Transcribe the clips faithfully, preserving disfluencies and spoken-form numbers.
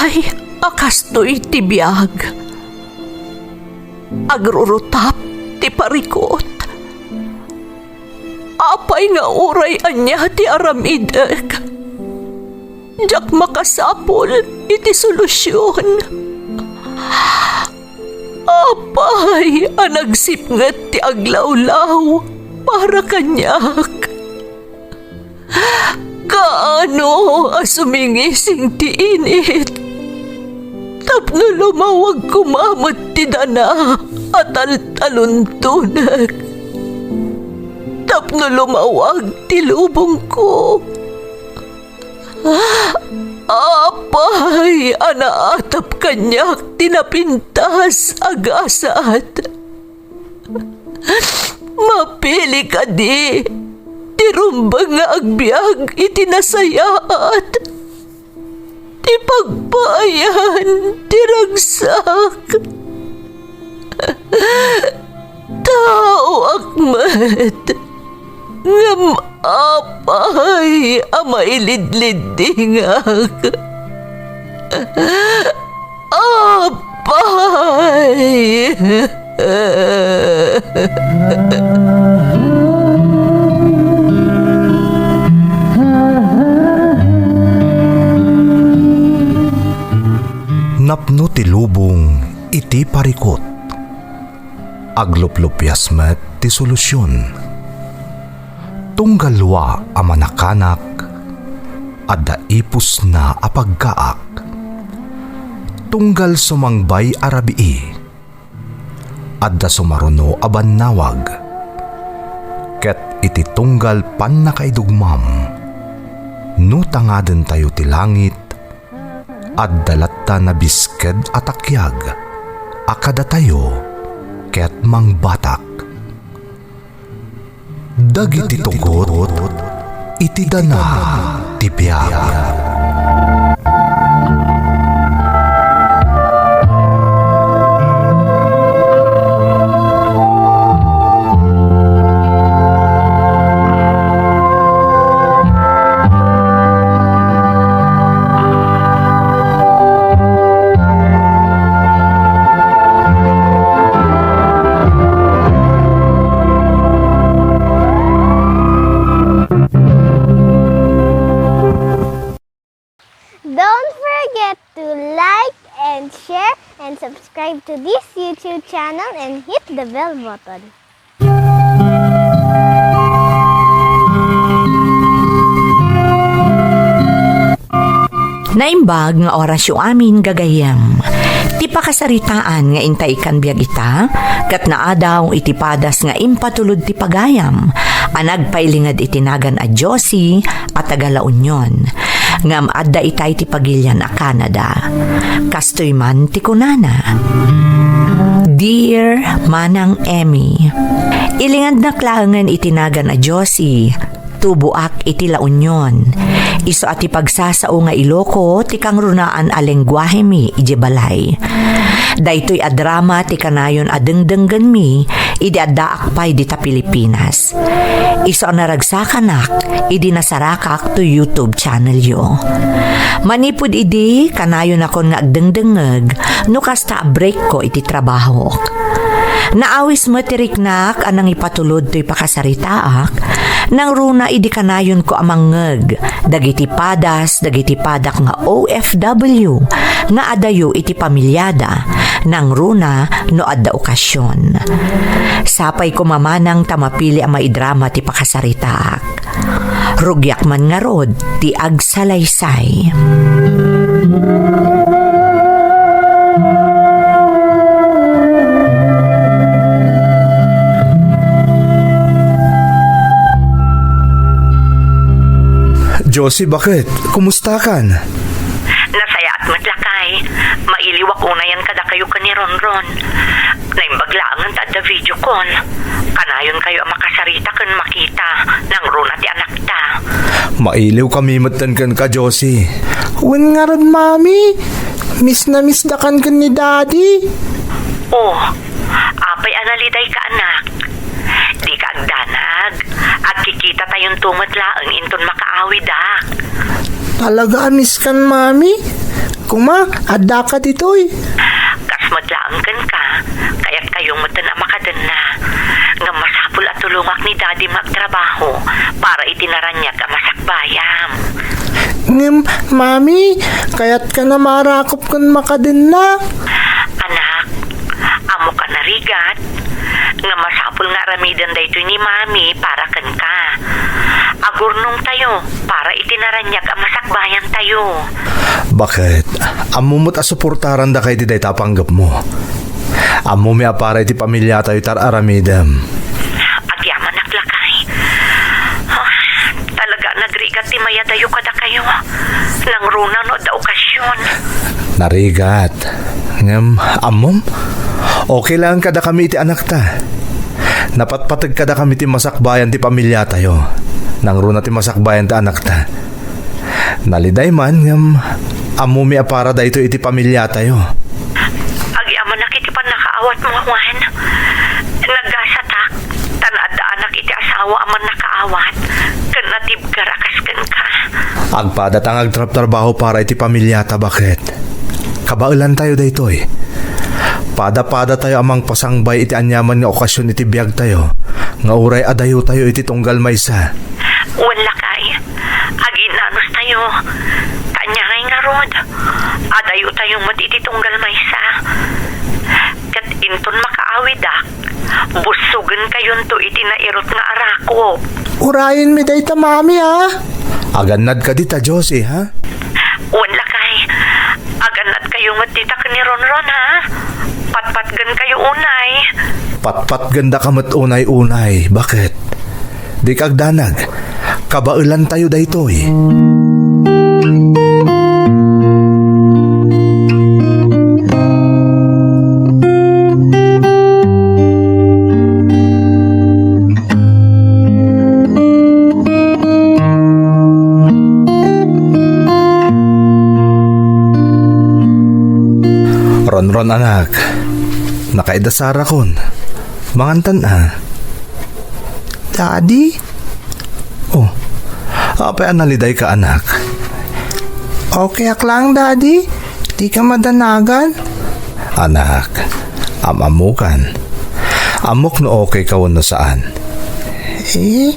a kastoy ti biag. Agrurutap ti parikut. Apay nga uray ania ti aramidek, diak makasapul iti solusion. Apay a nagsipnget ti aglawlaw para kaniak? Kaano a sumingising ti init tapno lumawag koma met ti dana a taltaluntonek, tapno lumawag ti lubongko? Apay a naatap kaniak ti napintas a gasat? Mapili kadi ti rumbeng nga agbiag iti nasayaat, ti pagpaayan ti ragsak? Taoak met, ngem apay a mailidliddingak? Apay! Napno ti lubong iti parikut. Agluplupias met ti solusion. Tunggal dua a manakanak, adda ipusna a pagkaak. Tunggal sumangbay a rabii, adda sumaruno a bannawag. Ket iti tunggal pannakaidugmam, no tangadentayo ti langit, adda latta nabisked a takiag a kadatayo ket mangbatak. Dagiti tugot iti dana ti biag. Don't forget to like and share and subscribe to this YouTube channel and hit the bell button. Naimbag nga orasyo amin, gagayyem. Ti pakasaritaan nga intay ikkan biag ita, ket naadaw iti padas nga impatulod ti pagayam a nagpailinged iti nagan a Josie a taga La Union. Ngem adda itay ti pagilian a Canada. Kastoy man ti kunana, "Dear Manang Emmy, ilingednak laengen iti nagan a Josie, tuboak iti La Union. Isu a ti pagsasao nga Iloko ti kangrunaan a lengguahemi idiay balay. Daytoy a drama ti kanayon a dengdenggenmi idi addaak pay dita Pilipinas. Isu a naragsakanak idi nasarakak to YouTube channelyo. Manipud idi, kanayonakon nga agdengdengngeg no kasta a breakko iti trabahok. Naawis met ti riknak a nangipatulod toy pakasaritaak, nangruna idi kanayonko a mangngeg dagiti padas dagiti padak nga O F W nga adayo iti pamiliada, nangruna no adda okasion. Sapay koma manang ta mapili a maidrama ti pakasaritaak. Rugiak man ngarud ti agsalaysay." Josie, baket? Kumustakan? Nasayaat met, lakay. Mailiwak unayen kadakayo ken ni Ronron. Naimbag laengen ta adda video call. Kanayonkayo a makasarita ken makita, nangruna ti anakta. Mailiwkami metten kenka, Josie. Wen ngarud, Mami. Miss na miss dakan ken ni Daddy. Oh, apay a nalidayka, anak? Dika agdanag. Agkikitatayon met laeng inton makaawidak. Talaga a miss kan, Mami. Kuma, addaka ditoy. Kas met laeng kenka, kayatkayo meten a makadenna. Ngem masapul a tulongak ni Daddy nga agtrabaho para iti naraniag a masakbayam. Ngem, Mami, kayatka a marakop ken makadenna. Anak, ammoka narigat nga masapul nga aramiden daytoy ni Mami para kenka. Agurnongtayo para iti naraniag a masakbayantayo. Baket, ammo met a suportarandaka iti dayta a panggepmo. Ammomi a para iti pamiliatayo ti ar-aramidem. Agyamanak, lakay. Ah, talaga nagrigat ti mayadayo kadakayo. Nangruna no adda okasion. Narigat. Ngem, ammom? Okay laeng kadakami iti anakta. Napatpateg kadakami ti masakbayan ti pamiliatayo. Nangruna ti masakbayan ti anakta. Naliday man, ngem ammomi a para daytoy iti pamiliatayo. Agyamanak iti pannakaawatmo, Juan. Naggasatak, ta naaddaanak iti asawa a mannakaawat, ken natibker a kas kenka. Agpadata nga agtrabtrabaho para iti pamiliata, baket. Kabaelantayo daytoy. Pada-padatayo a mangpasangbay iti aniaman nga okasion iti biagtayo, nga uray adayotayo iti tunggal maysa. Wen, lakay, aginnanustayo. Ta aniay ngarud, adayotayo met iti tunggal maysa. Ket inton makaawidak, bussogenkayonto iti nairut nga arakop. Urayenmi dayta, Mami, a. Agannad kadi ta, Josie, ha? Wen, lakay. Agannadkayo met dita ken ni Ronron, ha? Patpatgenkayo unay. Patpatgendaka met unay-unay. Baket? Dika agdanag. Kabaelantayo daytoy. Ronron, anak. Nakaida Sarakon. Mangantan a. Daddy? Oh, apay a nalidayka, anak? Okayak laeng, Daddy. Dika madanagan? Anak, am-ammokan. Ammok no okayka wenno saan. Eh,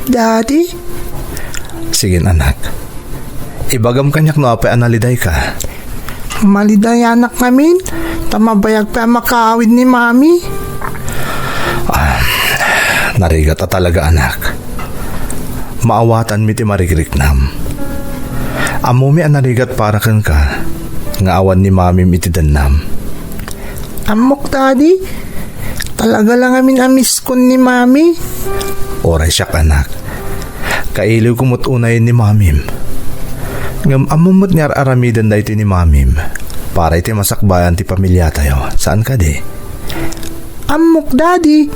Daddy? Sige, anak. Ibagam kaniak no apay a nalidayka. Malidayanak ngamin, ta mabayag pay a makaawid ni Mami. Ah, narigat a talaga, anak. Maawatanmi ti marigriknam. Ammomi a narigat para kenka nga awan ni Mamim iti dennam. Ammok, Daddy. Talaga la ngamin a miskon ni Mami. Uray siak, anak. Kailiwko met unay ni Mamim. Ngem ammom met nga ar-aramiden daytoy ni Mamim para iti masakbayan ti pamiliatayo. Saan kadi? Ammok, Daddy.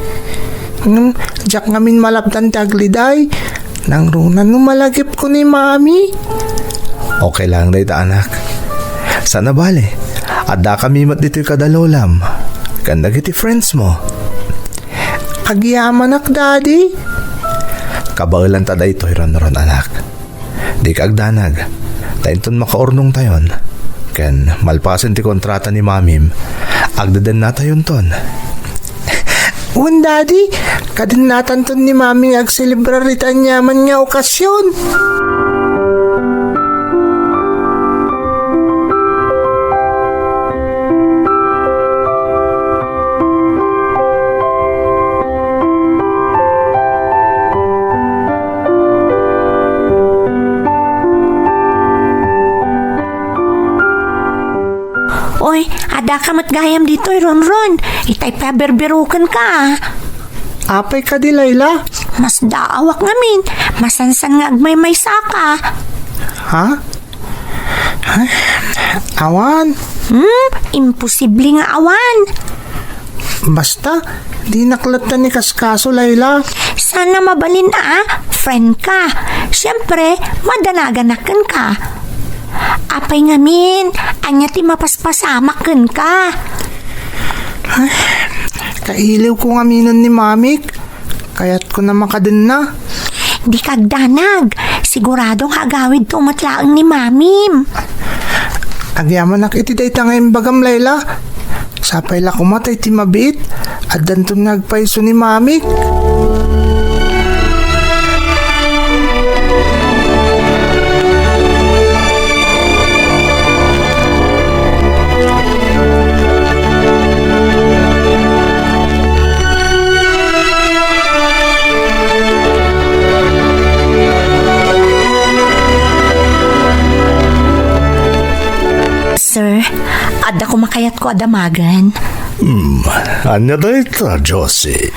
Ngem diak ngamin malapdan ti agliday. Nangruna no malagipko ni Mami. Okay lang dayta, anak. Saan a bale, addakami met ditoy kada lolam ken dagiti friends mo. Agyamanak, Daddy. Kabaelanta daytoy, Ronron, anak. Dika agdanag, ta inton makaurnongtayon ken malpasen ti kontrata ni Mamim, agdedennatayonton. Wen, Daddy, kadennatanton ni Mami nga agselebrar iti aniaman nga okasion. Oy, addaka met gayam ditoy, Ronron. Itay pay a berberokenka. Apay kadi, Layla? Masdaawak ngamin. Masansan nga agmaymaysaka. Ha? Ay, awan. Hmm? Imposible nga awan. Basta, dinak latta ni kaskaso, Layla. Saan a mabalin a, friend ka. Siyempre, madanaganak kenka. Apay ngamin, ania ti mapaspasamak kenka? Ay, kailiwko ngaminen ni Mamik. Kayatko a makadenna. Dika agdanag. Sigurado nga agawidto met laeng ni Mamim. Agyamanak iti dayta nga imbagam, Laila. Sapay la koma ta iti mabiit, addanton nga agpayso ni Mamik. Sir, adda koma kayatko a damagen. Hmm, ania dayta, Josie?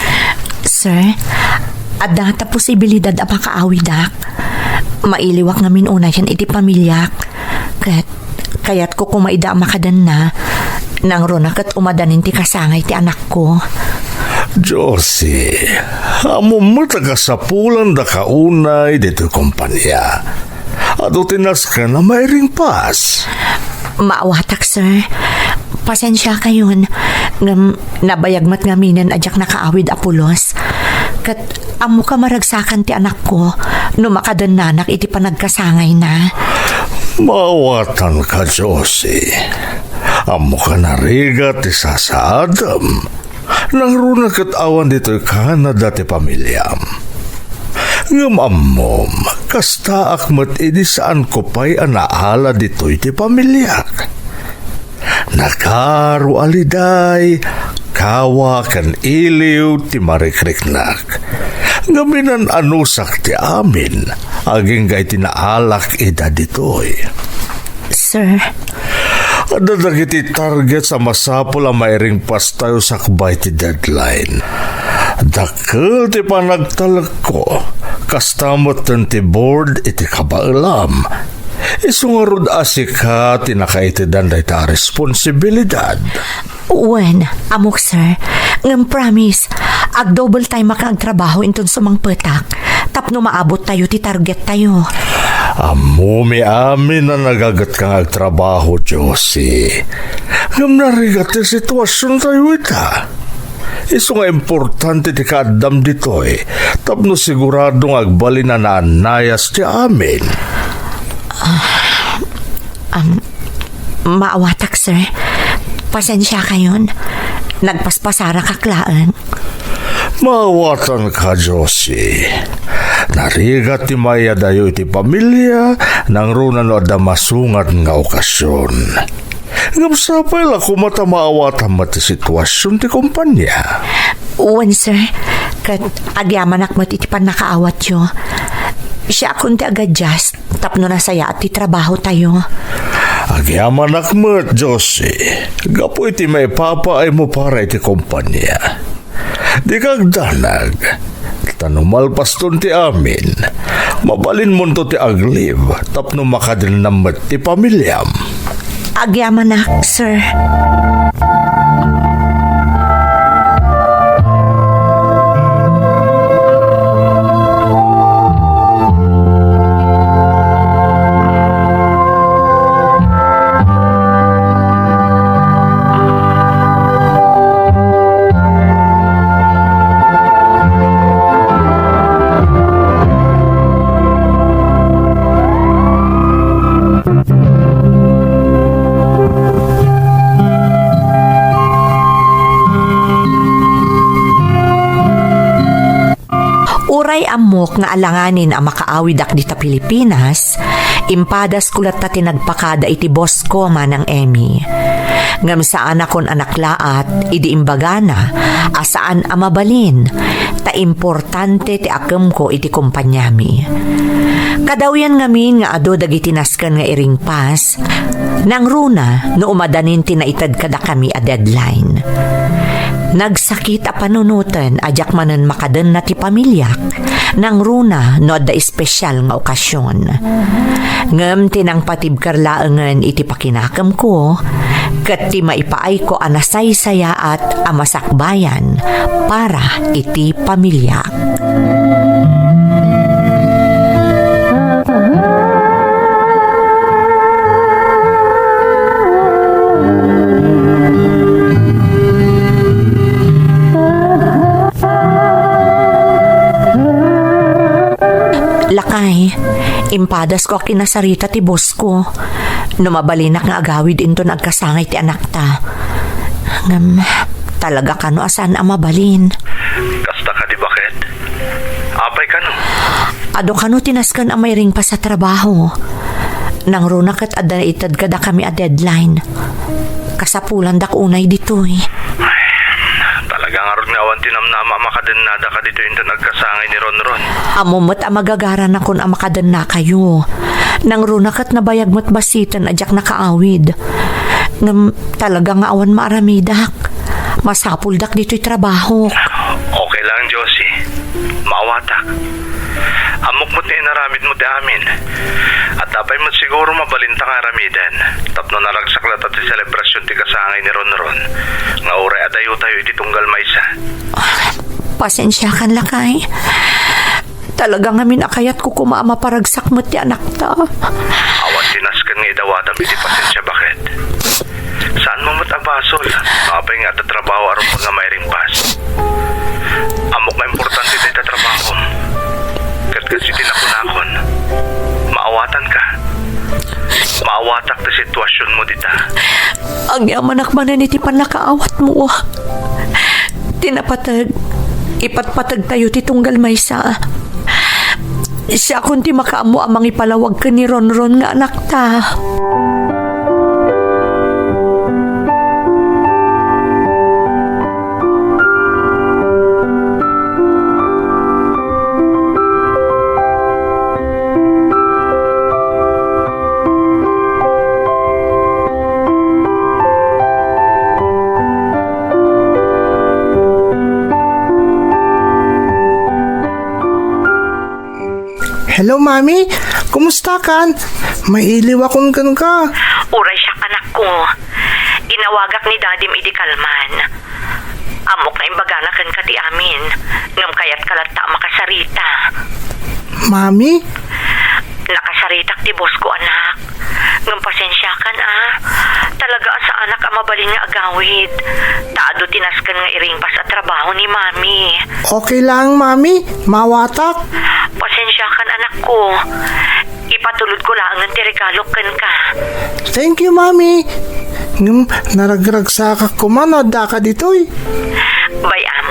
Sir, adda ngata posibilidad a makaawidak. Mailiwak ngamin unayen iti pamiliak. Ket kayatko koma ida a makadenna. Nangruna ket umadanin ti kasangay ti anakko. Josie, ammom met a kasapulandaka unay ditoy kompania. Adu ti nasken a mairingpas. Maawatak, sir. Pasensiakayon, ngem nabayag met ngaminen a diak nakaawid a pulos. Ket ammoka maragsakan ti anakko no makadennanak iti panagkasangayna. Maawatanka, Josie. Ammoka narigat ti sasaadem. Nangruna ket awan ditoy Canada ti pamiliam. Ngem ammom, kastaak met idi saanko pay a naala ditoy ti pamiliak. Nakaro a liday, kawa ken iliw ti marikriknak. Ngem inan-anusak ti amin, agingga iti naalak ida ditoy. Sir. Adda dagiti targets a masapul a mairingpastayo sakbay ti deadline. Dakkel ti panagtalekko, kasta metten ti board iti kabaelam. Isu ngarud a sika ti nakaitedan dayta a responsibilidad. Wen, ammok, sir. Ngem promise, ag-double time-ak nga agtrabaho inton sumangpetak tapno maabottayo ti targettayo. Ammomi amin a nagagetka nga agtrabaho, Josie. Ngem narigat ti situasiontayo ita. Isu nga importante ti kaaddam ditoy tapno sigurado nga agbalin a naannayas ti amin. Ah, am, Maawatak, sir. Pasensiakayon. Nagpaspasarakak laeng. Maawatanka, Josie. Narigat ti maiyadayo iti pamilia, nangruna no adda masungat nga okasion. Ngem sapay la koma ta maawatam met ti situasion ti kompania. Wen, sir. Ket agyamanak met iti pannakaawatyo. Siakon ti agadjust tapno nasayaat ti trabahotayo. Agyamanak met, Josie, gapu iti maipapaaymo para iti kompania. Dika agdanag, ta no malpaston ti amin, mabalinmonto ti ag-leave tapno makadennam met ti pamiliam. Agyamanak, sir. Uray ammok nga alanganin a makaawidak dita Pilipinas, impadasko latta ti nagpakada iti bossko, Manang Emmy. Ngem saanakon a naklaat idi imbagana a saan a mabalin, ta importante ti akemko iti kompaniami. Kadawyan ngamin nga adu dagiti nasken nga iringpas, nangruna no umadanin ti naited kadakami a deadline. Nagsakit a panunoten a diak manen makadenna ti pamiliak, nangruna no adda espesial nga okasion. Ngem ti nangpatibker laengen iti pakinakemko ket ti maipaayko a nasaysayaat a masakbayan para iti pamiliak. Lakay, impadasko a kinasarita ti bossko. no mabalinak nga agawid inton agkasangay ti anakta. Ngem, talaga kano a saan a mabalin. Kasta kadi, baket? Apay kano? Adu kano ti nasken a mairingpas a trabaho. Nangruna ket adda naited kadakami a deadline. Kasapulandak unay ditoy. Talaga ngarud nga awan ti namnama a makadennada kaditoy inton agkasangay ni Ronron. Ammo met a magagaranakon a makadennakayo. Nangruna ket nabayag met basiten a diak nakaawid. Ngem talaga nga awan maaramidak. Masapuldak ditoy trabahok. Okay lang, Josie. Maawatak. Ammok met nga inaramidmo ti amin. Adda pay met siguro mabalinta nga aramiden tapno naragsak latta ti selebrasion ti kasangay ni Ronron nga uray adayotayo iti tunggal maysa. Pasensiakan, lakay. Talaga ngamin a kayatko koma a maparagsak met ti anakta. Awan ti nasken nga idawatam iti pasensia, baket. Saanmo met a basol, apay nga adda trabaho a rumbeng nga mairingpas. Ammok nga importante dayta trabahom. Ket kas iti nakunakon, maawatanka. Maawatak ti situasionmo dita. Agyamanak manen iti pannakaawatmo. Ti napateg, ipatpategtayo ti tunggal maysa. Siakon ti makaammo a mangipalawag ken ni Ronron nga anakta. Hello, Mami. Kumustakan? Mailiwakon kenka. Uray siak, anakko. Inawagak ni Dadim idi kalman. Ammok nga imbagana kenka ti amin, ngem kayatka latta a makasarita. Mami? Nakasaritak ti boss ko, anak. Ngem pasensiakan, a. Talaga a saanak a mabalin nga agawid. Ta adu ti nasken nga iringpas a trabaho ni Mami. Okay lang, Mami. Maawatak. Pasensiakan, anakko. Ipatulodko laengen ti regalo kenka. Thank you, Mami. Ngem, naragragsakak koma no addaka ditoy. Bay-am,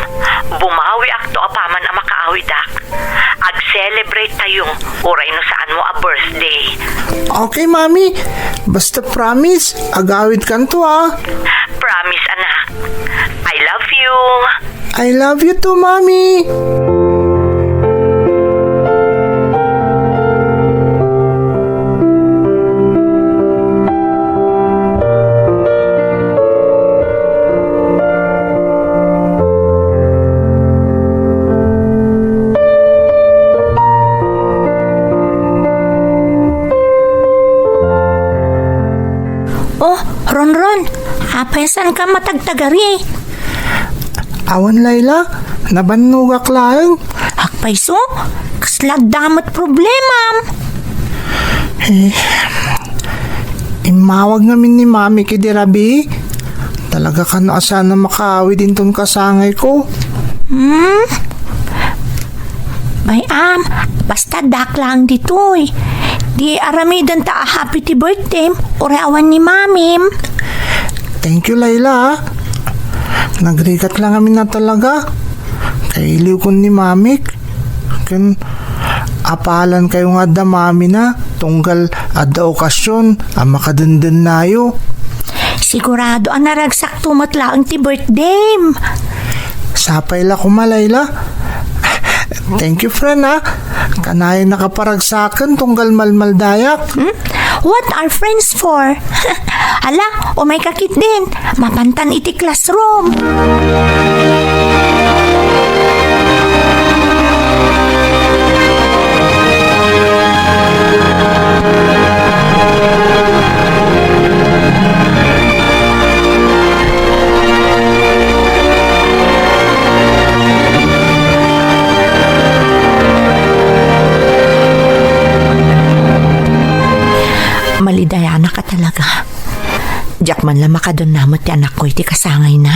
bumawiakto apaman a makaawidak. Ag-celebrate tayo, uray no saanmo a birthday. Okay, Mami. Basta promise, agawidkanto, a. Promise, anak. I love you. I love you too, Mommy! Oh, Ronron, apay saan ka matagtagari? Awan, Laila, nabannogak laeng. Agpayso, kasla adda met problemam? Eh, immawag ngamin ni Mami ket idi rabii. Talaga kano a saan a makaawid inton kasangayko. Hmm? Bay-am, basta addak laeng ditoy. Di aramidenta a happy ti birthdayem, uray awan ni Mamim. Thank you, Laila, ah. Nagrigat lang amin a talaga. Kailiwkon ni Mamik. Ken apalankayo nga adda Mamina, tunggal adda okasyon a makadendennayo. Sigurado a naragsakto met laeng ti birthdayem. Sapay la koma, Laila. Thank you, friend, ah. Kanayon a kaparagsaken tunggal malmaldayak. Hmm? What are friends for? Ala, umayka ketdin. Mapantan iti classroom. Malidayanak a talaga. Diak man la makadenna met ti anakko iti kasangayna.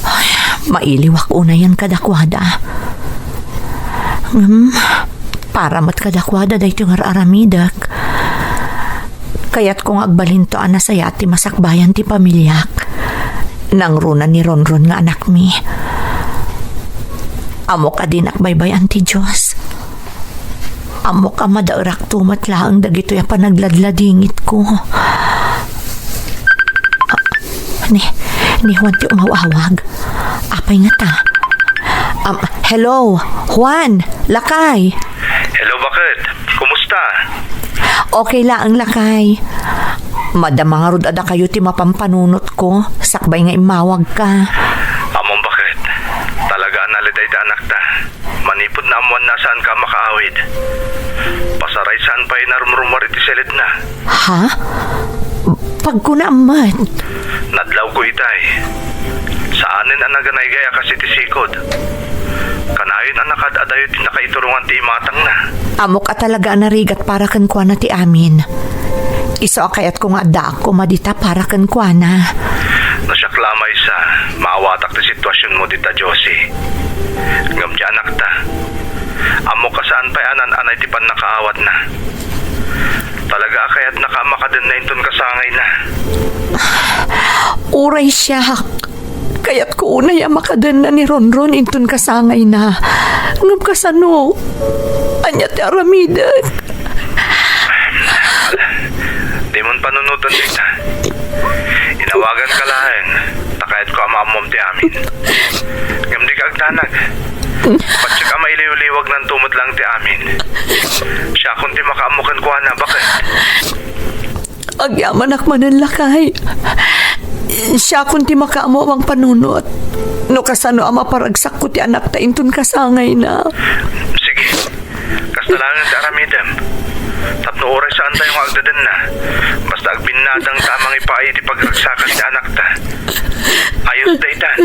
Ay, mailiwak unayen kadakuada. Ngem, para met kadakuada daytoy nga ar-aramidek. Kayatko nga agbalinto a nasayaat ti masakbayan ti pamiliak. Nangruna ni Ronron nga anakmi. Ammok a dinak baybay-an ti Dios. Ammok a madaerakto met laeng dagitoy a panagladladingitko. Ah, ni, ni Juan ti umaw-awag. Apay ngata? Um, hello, Juan, lakay. Hello, bakit? Kumusta? Okay laeng, lakay. Madama ngarud a dakayo ti mapampanunotko, sakbay nga immawagka. Ammom bakit? Talaga a nalidayda anakta. Manipud naammoanna a saanka a makaawid. Pasaray saan pay narumrumar iti silidna. Ha? Pagkunam met. Nadlawko itay. Saanen a naganaygay a kas iti sikod. Kanayon a nakad-adayo ti nakaiturongan ti imatangna. Ammok a talaga a narigat para kenkuana ti amin. Isu a kayatko nga addaak koma dita para kenkuana. No siak la a maysa, maawatak ti situasionmo dita, Josie. Ngem ti anakta, ammok a saan pay a naan-anay ti pannakaawatna. Talaga a kayatnaka a makadenna inton kasangayna. Uray siak. Kayatko unay a makadenna ni Ronron inton kasangayna. Ngem kasano? Ania ti aramidek? Dimon panunoten dayta. Inawaganka laeng, ta kayatko a maammom ti amin. Ngem dika agdanag. Patiek a mailiwliwagnanto met laeng ti amin. Siakon ti makaammo kenkuana, bakit? Agyamanak manen, lakay. Siakon ti makaammo a mangpanunot no kasano a maparagsakko ti anakta inton kasangayna. Sige. Kasta laeng ti aramidem. Tapno uray saantayo nga agdedenna, basta agbinnadangta a mangipaay iti pagragsakan ti anakta. Ayos daytan.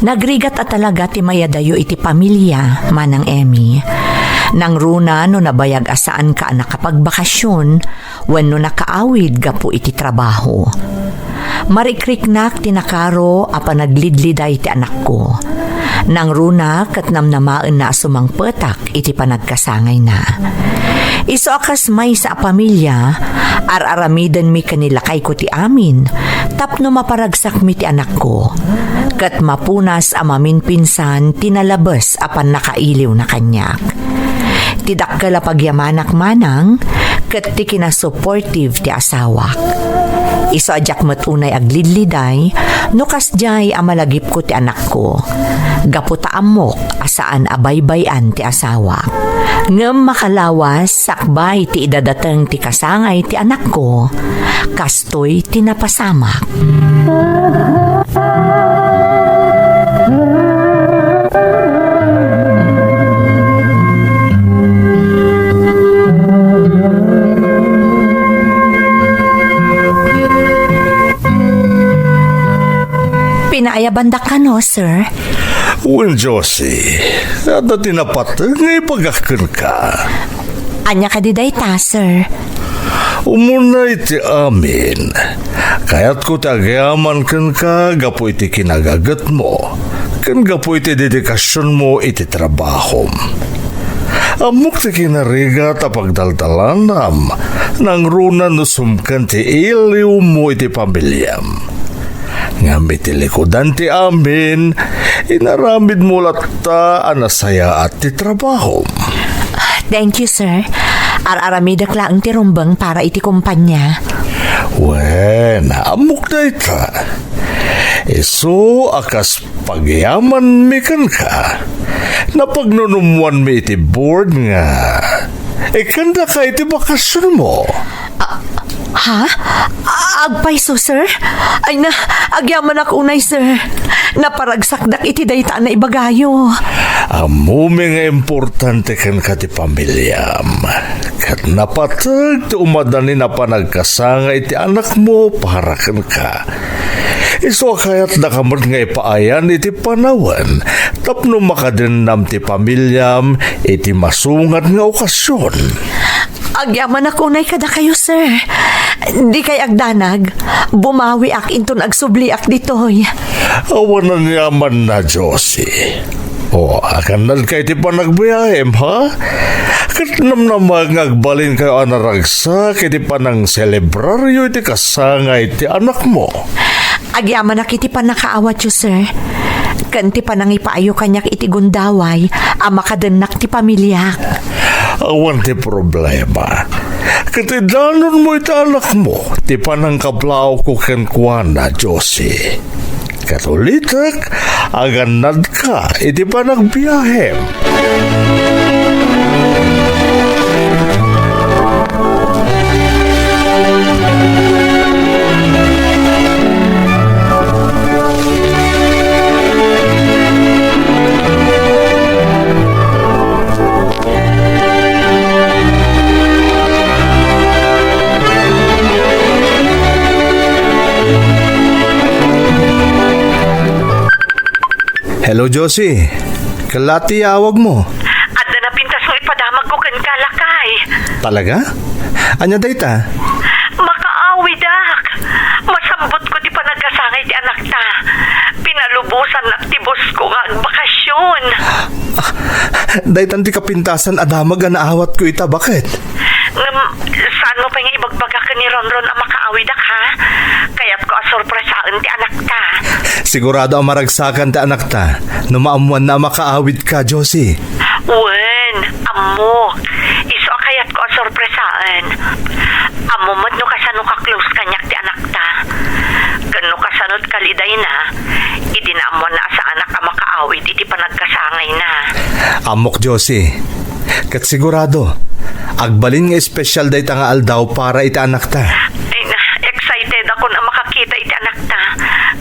Nagrigat a talaga ti mayadayo iti pamilia, Manang Emmy. Nangruna no nabayag a saanka a nakapagbakasyon wenno nakaawid gapu iti trabaho. Marikriknak ti nakaro a panaglidliday ti anakko. Nangruna ket namnamaenna a sumangpetak iti panagkasangayna. Isu a kas maysa a pamilia, ar-aramidenmi ken ni lakayko ti amin tapno maparagsakmi ti anakko, ket mapunas a maminpinsan ti nalabes a pannakailiwna kaniak. Ti dakkel a pagyamanak manang ket ti kinasupportive ti asawak. Isu a diak met unay aglidliday no kasdiay a malagipko ti anakko, gapu ta ammok a saan a baybay-an ti asawak. Ngem makalawas sakbay ti idadateng ti kasangay ti anakko, kastoy ti napasamak. Pinaayabandakano, sir? Wen, Josie, adda ti napateg nga ibagak kenka. Ania kadi dayta, sir? Umuna iti amin, kayatko ti agyaman kenka gapu iti kinagagetmo ken gapu iti dedikasionmo iti trabahom. Ammok ti kinarigat a pagdaldalanam nangruna no sumken ti iliwmo iti pamiliam. Ngem iti likudan ti amin, inaramidmo latta a nasayaat ti trabahom. Thank you, sir. Ar-aramidek laeng ti rumbeng para iti kumpanya. Wen, ammok dayta. Isu a kas pagyamanmi kenka, napagnunummoanmi iti board nga ikkannaka iti bakasionmo. Ah, ha? Agpayso, sir? Ay na, agyamanak unay, sir. Naparagsakdak iti dayta a naibagayo. Ammomi nga importante kenka ti pamiliam. Ket napateg ti umadani a panagkasangay ti anakmo para kenka. Isu a kayatdaka met nga ipaayan iti panawen tapno makadennam ti pamiliam iti masungat nga okasion. Agyamanak unay kadakayo, sir. Dikay agdanag. Bumawiak inton agsubliak ditoy. Awan aniamanna, Josie. O, agannadka iti panagbiahem, ha? Ket namnamaek nga agbalinkayo a naragsak iti panangselebraryo iti kasangay ti anakmo. Agyamanak iti pannakaawatyo, sir. Ken ti panangipaayo kaniak iti gundaway a makadennak ti pamiliak. Awan ti problema. Ket idanonmo iti anakmo ti panangkablawko kenkuana, Josie. Ket ulitek, agannadka iti panagbiahem. Hello, Josie. Kella ti awagmo. Adda napintas nga ipadamagko kenka, lakay. Talaga? Ania dayta? Makaawidak. Masambutko ti panagkasangay ti anakta. Pinalubosannak ti boss ko nga agbakasyon. Ah, daytan ti kapintasan a damag a naawatko ita, baket? Ngem, saanmo pay nga ibagbaga ken ni Ronron a makaawidak, ha? Kayatko a sorpresaen ti anakta. Sigurado a maragsakan ti anakta no maammoanna a makaawidka, Josie. Wen, ammok. Isu a kayatko a sorpresaen. Ammom met no kasano ka-close kaniak ti anakta. Ken no kasano ti kalidayna, idi naammoanna a saanak a makaawid iti panagkasangayna. Ammok, Josie. Ket sigurado, agbalin nga espesyal dayta nga aldaw para iti anakta. Ay na, excited akon a makakita iti anakta.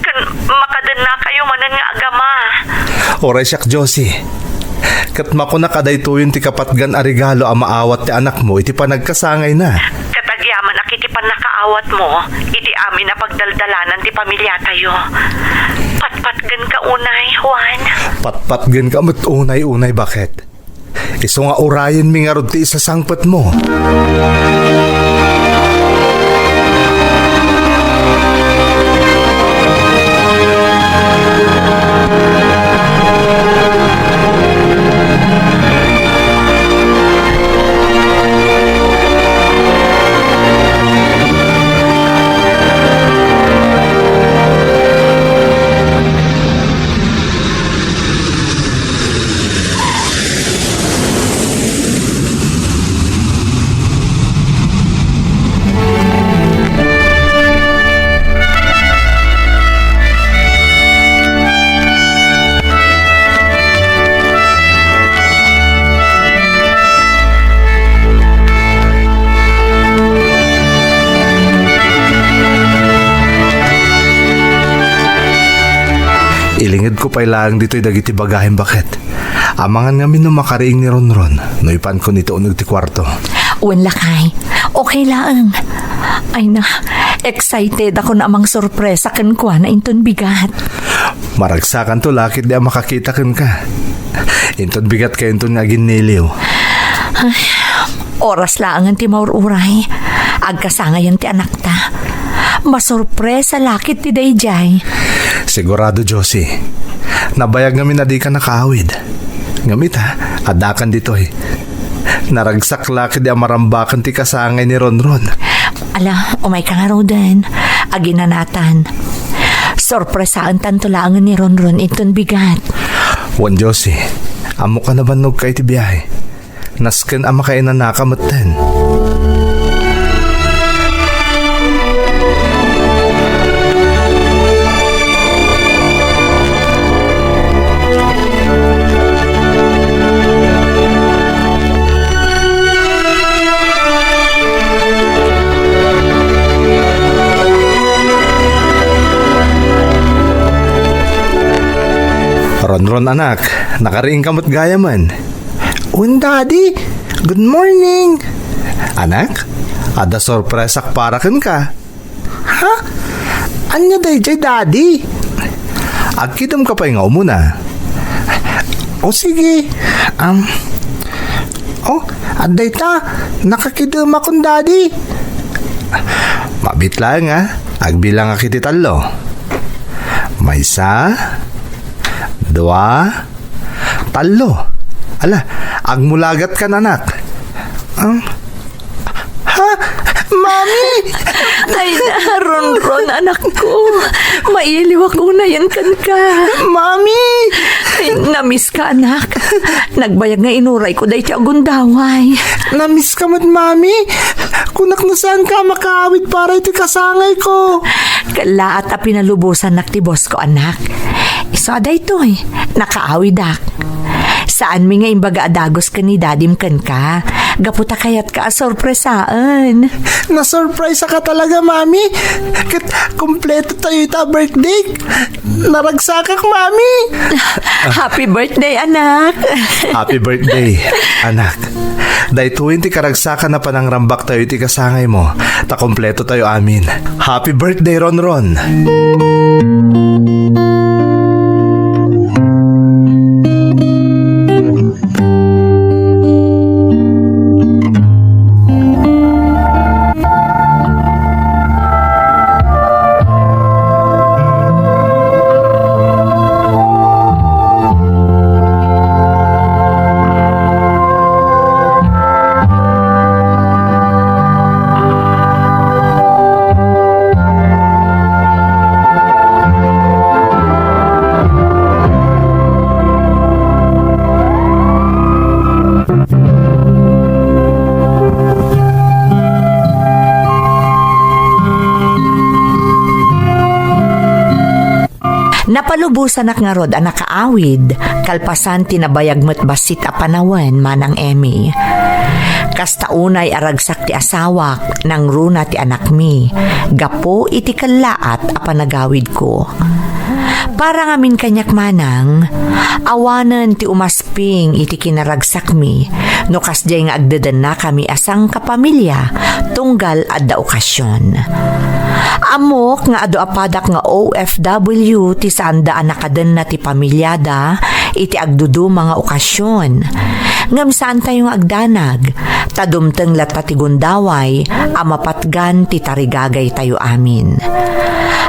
Ken makadennakayo manen nga agama. Uray siak, Josie. Ket makunak a daytoyen ti kapatgan a regalo a maawat ti anakmo iti panagkasangayna. Ket agyamanak iti pannakaawatmo iti amin a pagdaldalanan ti pamiliatayo. Patpatgenka unay, Juan. Patpatgenka met unay, unay, baket. Isu nga urayenmi ngarud ti isasangpetmo. Ilingedko pay laeng ditoy dagiti bagaem, baket. Amangan ngamin no makariing ni Ronron no ipankon iti uneg ti kuarto. Wen, lakay. Okay laeng. Ay na, excited akon a mangsorpresa kenkuana inton bigat. Maragsakanto la ketdi a makakita kenka. Inton bigat kayo inton nga aginniliw. Ay, oras laengen ti maur-uray. Agkasangayen ti anakta. Masorpresa la ketdi daydiay. Sigurado, Josie. Nabayag ngamin a dika nakaawid. Ngem ita, addakan ditoy. Naragsak la ketdi a marambaken ti kasangay ni Ronron. Ala, umayka ngaruden. Aginanatan. Sorpresaentanto laengen ni Ronron inton bigat. Wen, Josie, ammok a nabannogka iti biahe. Nasken a makainanaka metten. Ronron, anak, nakariingka met gayamen. Wen, Daddy. Good morning. Anak, adda sorpresak para kenka. Ha? Ania daydiay, Daddy? Agkidemka pay nga umuna. O sige. Um, oh, adda ita. Nakakidemakon, Daddy. Mabit laeng, a. Agbilangak iti tallo. Maysa, dua, tallo. Ala, agmulagatkan, anak. Um, ha? Mami! Ay na, Ronron, anak ko. Mailiwak unayen kenka. Mami! Ay, namiss ka, anak. Nagbayag nga inuray ko daytoy a gundaway. Namiss ka met, Mami. Kunak no saanka makaawid para iti kasangay ko. Kallaat a pinalubosannak ti boss ko, anak. Isu a daytoy, nakaawidak. Saanmi nga imbaga a dagus ken ni Dadim kenka, gapu ta kayatka a sorpresaen. Nasurpriseka talaga, Mami. Ket kompleto tayo ita a birthday. Naragsakak, Mami. Happy birthday, anak. Happy birthday, anak. Daytoyen ti karagsakan a panangrambak tayo iti kasangaymo, ta kompleto tayo amin. Happy birthday, Ronron! Napalubosanak ngarud a nakaawid, kalpasan ti nabayag met bassit a panawen, Manang Emmy. Kasta unay a ragsak ti asawak, nangruna ti anakmi, gapu iti kellaat a panagawidko. Para ngamin kaniak, Manang, awanen ti umas ping iti kinaragsakmi no kasdiay nga agdedennakami a sangkapamilya tunggal adda okasion. Ammok nga adu a padak nga O F W ti saanda a nakadenna ti pamiliada iti agduduma nga okasion. Ngem saantayo nga agdanag, ta dumteng latta ti gundaway a mapatgan ti tarigagaytayo amin.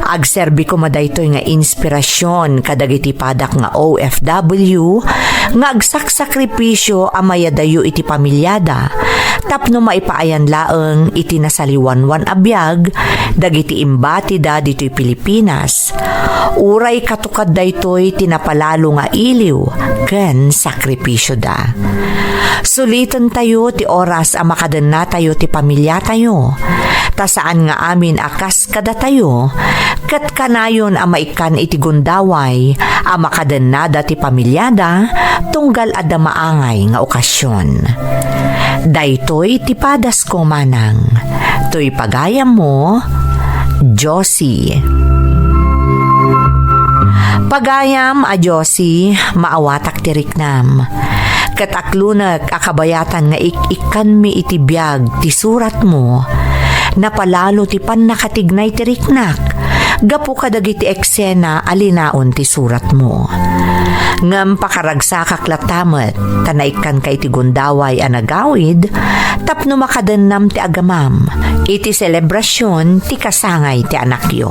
Agserbi koma daytoy nga inspirasion kadagiti padak nga O F W nga agsaksakripisio a mayadayo iti pamiliada tapno maipaayan laeng iti nasaliwanwan a biag dagiti imbatida ditoy Pilipinas. Uray katukad daytoy ti napalalo nga iliw ken sakripisioda. Sulitentayo ti oras a makadennatayo ti pamiliatayo, ta saan nga amin a kas kadatayo, ket kanayon a maikkan iti gundaway a makadennada ti pamiliada tunggal adda maangay nga okasion. Daytoy ti padasko, Manang. Toy pagayammo, Josie. Pagayam a Josie, maawatak ti riknam. Ket aklonek a kabayatan nga ik-ikkanmi iti biag ti suratmo, napalalo ti pannakatignay ti riknak gapu kadagiti eksena a linaon ti suratmo. Ngem pakaragsakak latta met ta naikkanka iti gundaway a nagawid tapno makadennam ti agamam iti selebrasion ti kasangay ti anakyo.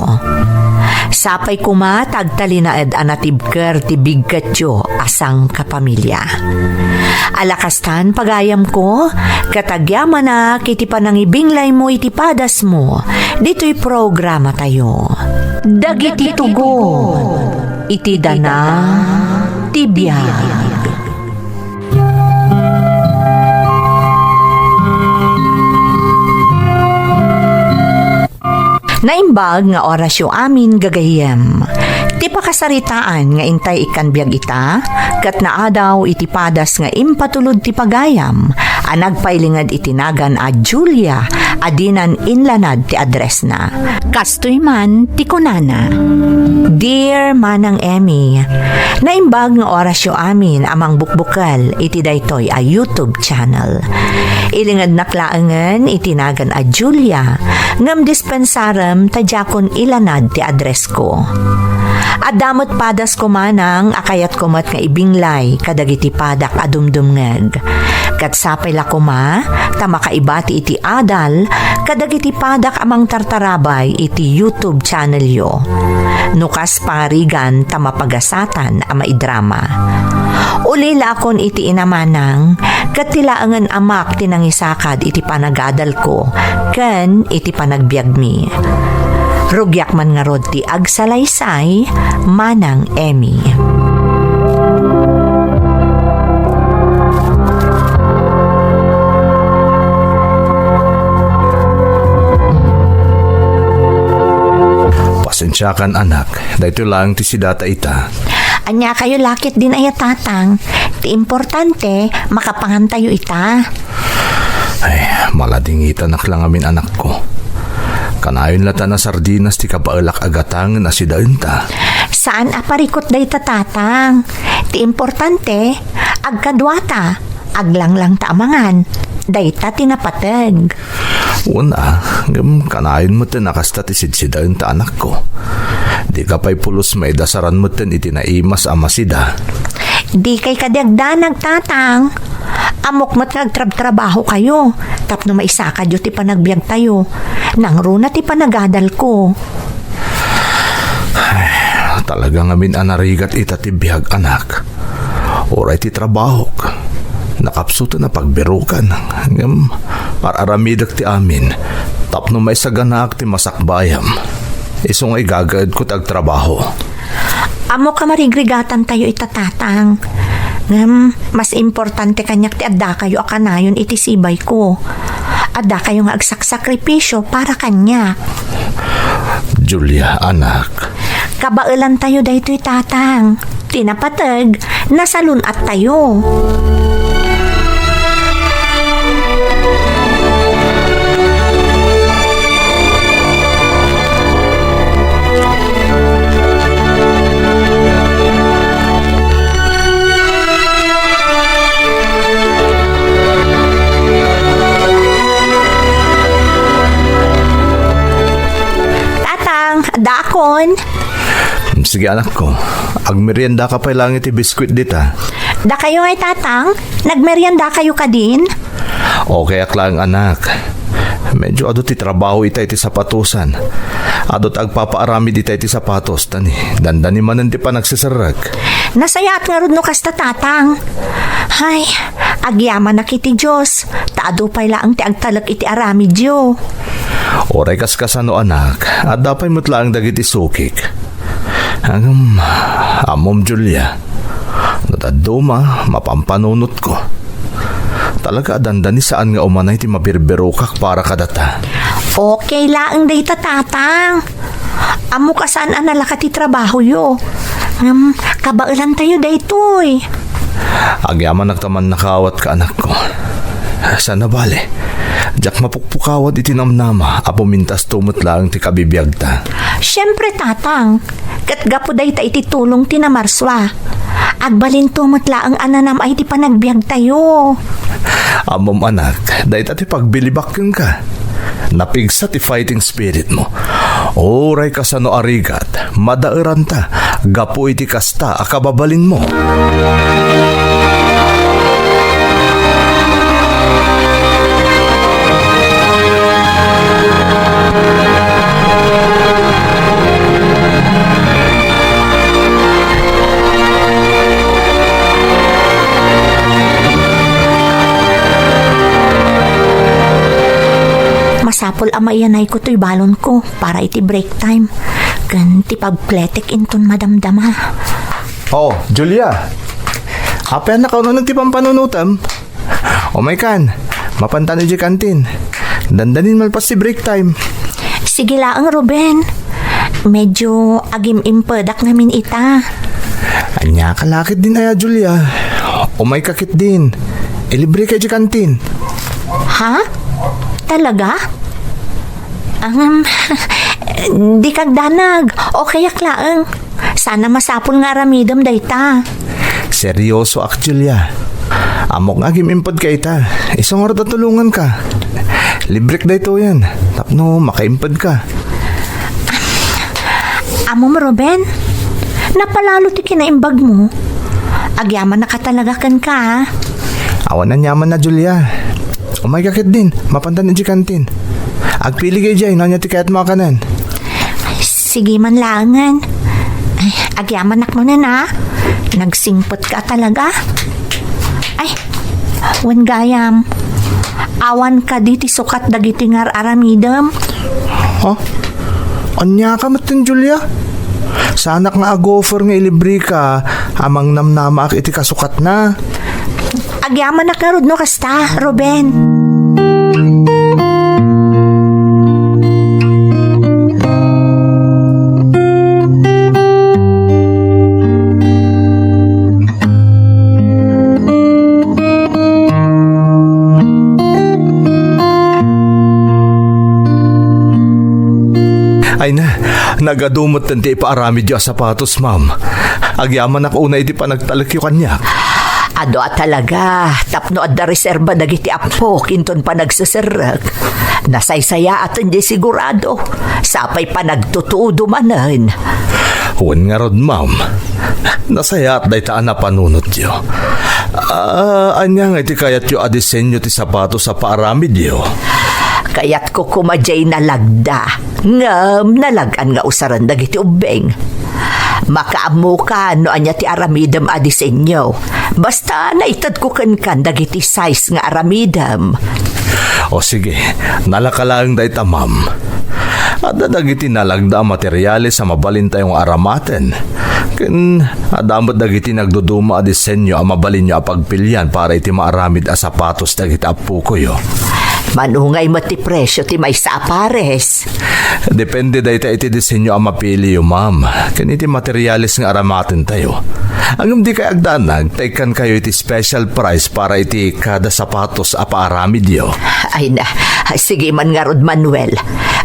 Sapay koma ta agtalinaed a natibker ti bigketyo a sangkapamilya. Ala kastan, pagayamko, ket agyamanak iti panangibinglaymo iti padasmo ditoy programatayo. Dagiti tugon iti dana ti biag. Naimbag nga orasyo amin, gagayyem. Ti pakasaritaan nga intay ikkan biag ita, ket naadaw iti padas nga impatulod ti pagayam a nagpailinged iti nagan a Julia a dinan inlanad ti addressna. Kastoy man ti kunana, Dear Manang Emmy, naimbag nga orasyo amin a mangbukbukel iti daytoy a YouTube channel. Ilingednak laengen iti nagan a Julia, ngem dispensarem ta diakon ilanad ti addressko. Adda met padasko, Manang, a kayatko met nga ibinglay kadagiti padak a dumdumngeg. Ket sapay la koma ta makaibati iti adal kadagiti padak a mangtartarabay iti YouTube channelyo. No kas pangarigan ta mapagasatan a maidrama. Ulilaakon iti ina, Manang, ket ti laengen amak ti nangisakad iti panagadalko ken iti panagbiagmi. Rugiak man ngarud ti agsalaysay, Manang Emmy. Pasensiakan, anak. Daytoy laeng ti sidata ita. Ania kayo lakit din aya, Tatang? Ti importante, makapangantayo ita. Ay, maladingitanak la ngamin, anakko. Kanayon la ta na sardinas ti kabaelak a gatangen a sidaenta. Saan a parikut dayta, Tatang. Ti importante, agkaduata, aglanglang ta a mangan. Dayta ti napateg. Wen a, ngem kanayon met a kasta ti sidsidaenta, anakko. Dika pay pulos maidasaran metten iti naimas a masida. Dikay kadi agdanag, Tatang. Ammok met nga agtrabtrabaho kayo tapno maisakadyo ti panagbiag tayo. Nangruna ti panagadal ko. Ay, talaga ngamin a narigat ita ti biag, anak. Uray ti trabahok, nakapsutan a pagbirukan, ngem ar-aramidek ti amin tapno maisaganaak ti masakbayam. Isu nga igagaedko ti agtrabaho. Ammok a marigrigatantayo ita, Tatang. Ngem, mas importante kaniak ti addakayo a kanayon iti sibayko. Addakayo nga agsaksakripisio para kaniak. Julia, anak. Kabaelantayo daytoy, Tatang. Ti napateg, nasalun-attayo. Tatang, addaakon. Sige, anakko. Agmeriendaka pay laeng iti biskuit dita. Dakayo ngay, Tatang? Nagmeriendakayo kadin? Okay ak laeng, anak. Medyo adu ti trabaho ita iti sapatosan. Adu ti agpapaaramid ita iti sapatos, ta ni dandani manen ti panagseserrek. Nasayaat ngarud no kasta, Tatang. Hay, agyamanak iti Dios, ta adu pay laeng ti agtalek iti aramidyo. Uray kaskasano, anak, adda pay met laeng dagiti sukik. Ngem, ammom, Julia, no dadduma, mapampanunotko. Talaga a dandani saan nga umanay ti mabirbirokak para kadata. Okay laeng dayta, Tatang. Ammok a saan a nalaka ti trabahoyo. Ngem, kabaelantayo daytoy. Agyamanak ta mannakawatka, anakko. Saan a bale, diak mapukpukawad iti namnama a pumintasto met laeng ti kabibiagta. Siempre, Tatang. Ket gapu dayta iti tulong ti namarsua, agbalinto met laeng a nanam-ay ti panagbiagtayo. Ammom, anak, dayta ti pagbilibak kenka. Napigsa ti fighting spirit mo. Uray kasano a rigat, madaeranta gapu iti kasta a kababalinmo. Masapul a maiyanayko toy balonko para iti break time ken ti pagpletek inton madamdama. Oh, Julia. Apay a nakaun-uneg ti pampanunotem? Umaykan, mapantan idiay kantin. Dandanin malpas ti break time. Sige laeng, Ruben. Medyo agim-impedak ngamin ita. Ania ka lakit din aya, Julia? Umayka ketdin. Ilibreka idiay kantin. Ha? Talaga? Angam, di kagdanag. Okay ak laeng. Sana masapul nga aramidem dayta. Seryosoak, Julia. Ammok nga agim-impedka ita. Isu ngarud a tulonganka. Librek daytoyen tapno makaimpedka. Ammom, Ruben, napalalo ti kinaimbagmo. Agyamanak a talaga kenka, a. Awan aniamanna, Julia. Umayka ketdin, mapantan idiay kantin. Agpili ka idiay no ania ti kayatmo a kanen. Sige man laengen. Ay, agyamanak manen, a. Nagsingpetka talaga. Ay, wen gayam. Awan kadi ti sukat dagiti ngar-aramidem? Ha? Aniaka metten, Julia? Saanak nga agoffer nga ilibreka a mangnamnamaak iti kasukatna. Agyamanak ngarud no kasta, Ruben. Ay na, nagadu metten ti ipaaramidyo a sapatos, ma'am. Agyamanak unay iti panagtalekyo kaniak. Adu a talaga, tapno adda reserba dagiti appok inton panagseserrek. Nasaysayaaten diay sigurado, sapay panagtutudo manen. Wen ngarud, ma'am. Nasayaat dayta a napanunotyo. Ah, ania nga iti kayatyo a disenyo ti sapatos a paaramidyo? Kayatko koma diay nalagda, ngem nalag-an nga usaren dagiti ubbing. Makaammokan no ania ti aramidem a disenyo. Basta naitedko kenkan dagiti size nga aramidem. O sige, nalaka laeng dayta, ma'am. Adda dagiti nalagda a materiales a mabalintayo nga aramaten. Ken adda met dagiti nagduduma a disenyo a mabalinyo a pagpilian para iti maaramid a sapatos dagiti appokoyo. Manungay met ti presio ti maysa a pares. Depende dayta iti disenyo a mapiliyo, ma'am, ken iti materiales nga aramatentayo. Ngem dikay agdanag, ta ikkankayo iti special price para iti kada sapatos a paaramidyo. Ay na, sige man ngarud, Manuel.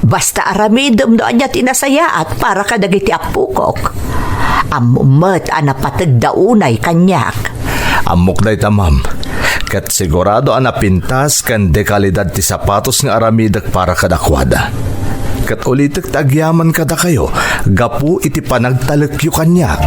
Basta aramidem no ania ti nasayaat para kadagiti appokok. Ammom met a napategda unay kaniak. Ammok dayta, ma'am. Ket sigurado a napintas ken de kalidad ti sapatos nga aramidek para kadakuada. Ket ulitek ti agyaman kadakayo gapu iti panagtalekyo kaniak.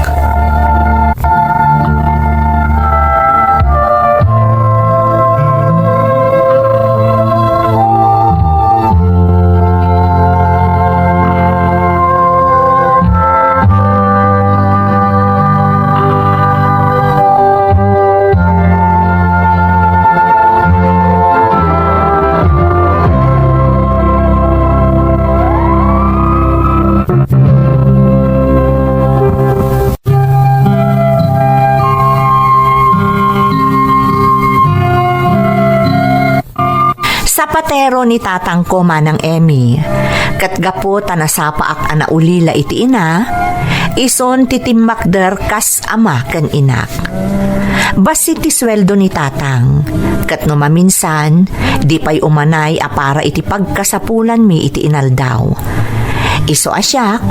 Sapatero ni tatangko, Manang Emmy, ket gapu ta nasapaak a naulila iti ina, isun ti timmakder kas ama ken inak. Bassit ti sueldo ni tatang, ket no maminsan, di pay umanay a para iti pagkasapulanmi iti inaldaw. Isu a siak,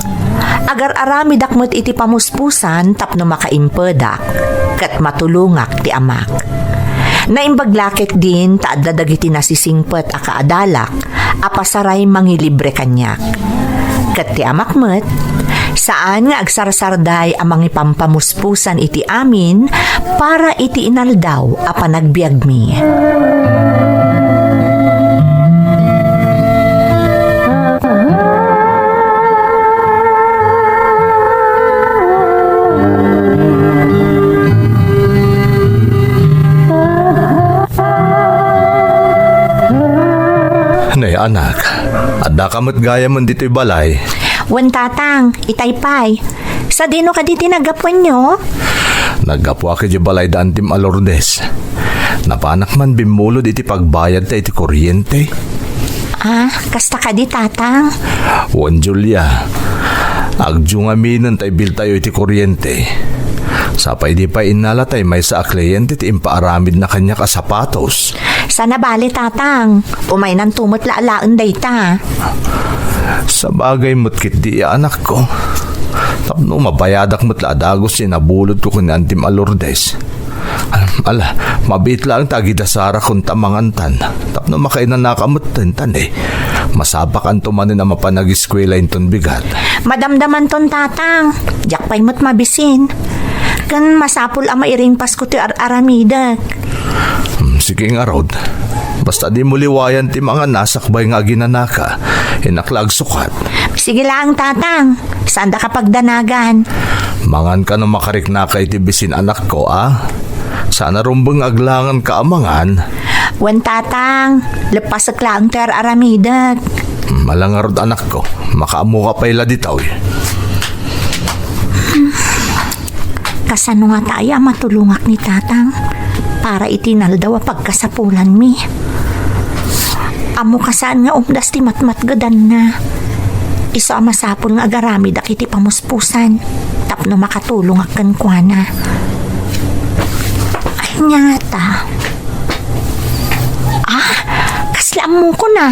agar-aramidak met iti pamuspusan tapno makaimpedak, ket matulongak ti amak. Naimbag la ketdin ta adda dagiti nasisingpet a kaadalak a pasaray mangilibre kaniak. Ket ti amak met, saan nga agsarsarday a mangipampamuspusan iti amin para iti inaldaw a panagbiagmi. Ne, anak, addaka met gayamen ditoy balay? Wen, tatang, itay pay. Sadino kadi ti naggapuanyo? Naggapuak idiay balay da Antim a Lourdes. Napanak man bimmulod iti pagbayadta iti kuryente. Ah, kasta kadi, tatang? Wen, Julia. Agdyo ngaminen ta ibiltayo iti kuryente. Sapay di pay innala tay maysa a kliyente ti impaaramidna kaniak a sapatos. Saan a bale, Tatang. Umaynanto met la alaen dayta. Sabagay met ketdi, anakko. Tapno mabayadak met la a dagus ti nabulodko ken ni Antim a Lourdes. Ala, mabiit laeng ta agidasarakon ta mangantan. Tapno makainanaka metten, ta ne, masapakanto manen a mapan ageskuela inton bigat. Madamdamanton, Tatang. Diak pay met mabisin. Ken masapul a mairingpasko ti ar-aramidek. Hmm, sige ngarud. Basta dimo liwayan ti mangan a sakbay nga aginanaka. Innak la agsukat. Sige laeng, Tatang. Saandaka pagdanagan. Manganka no makariknaka iti bisin, anakko, a? Saan a rumbeng nga aglanganka a mangan. Wen, Tatang. Leppasek laeng ti ar-aramidek. Hmm, ala ngarud, anakko. Makaammoka pay la ditoy. Kasano ngata aya a matulongak ni Tatang para iti inaldaw a pagkasapulanmi? Ammoka saan nga umdas ti matmatgedanna. Isu a masapul nga agaramidak iti pamuspusan tapno makatulongak kenkuana. Ania ngata? Ah, kasla ammokon a.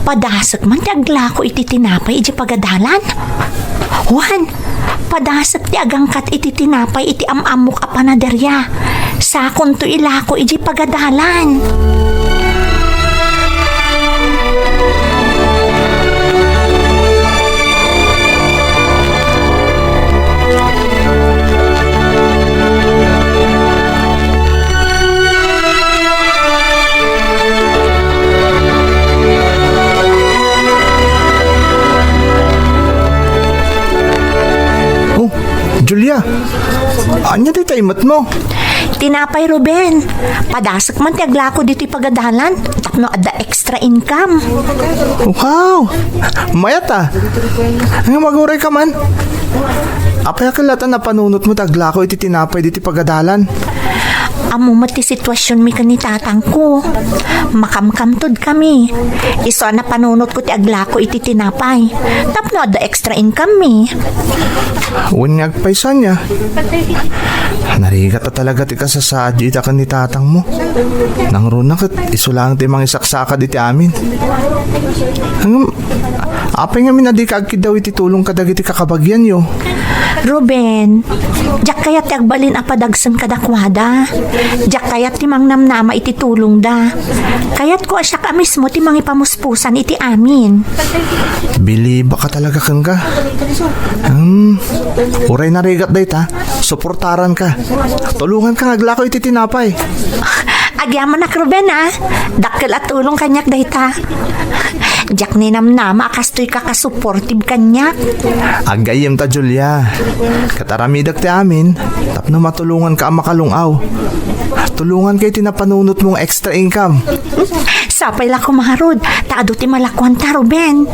Padasek man ti aglako iti tinapay idiay pagadalan. Wen, padasek ti agangkat iti tinapay iti am-ammok a panaderia. Sakonto ilako idiay pagadalan. Oh, Julia, ania dayta imetmo? Tinapay, Ruben. Padasek man ti aglako ditoy pagadalan tapno adda extra income. Wow! Mayat a. Ngem agurayka man. Apay a ket la ta napanunotmo ti aglako iti tinapay ditoy pagadalan? Ammo met ti situasionmi ken ni tatangko. Makamkamtodkami. Isu a napanunotko ti aglako iti tinapay. Tapno adda extra income mi. Wen nga agpayso ania. Narigat a talaga ti kasasaad ita ken ni tatangmo. Nangruna ket isu laeng ti mangisaksakad iti amin. Ngem, apay ngamin a dika agkiddaw iti tulong kadagiti kakabagianyo? Ruben, diak kayat ti agbalin a padagsen kadakuada. Diak kayat ti mangnamnama iti tulongda. Kayatko a siak a mismo ti mangipamuspusan iti amin. Bilibak a talaga kenka. Hmm, uray narigat dayta, suportaranka. Tulonganka nga aglako iti tinapay. Agyamanak, Ruben, a. Dakkel a tulong kaniak dayta. Diak ninamnama a kastoyka ka supportive kaniak. Aggayyemta, Julia. Ket aramidek ti amin tapno matulonganka a makalung-aw. Tulonganka iti napanunotmo nga extra income. Sapay la koma ngarud, ta adu ti malakuanta, Ruben.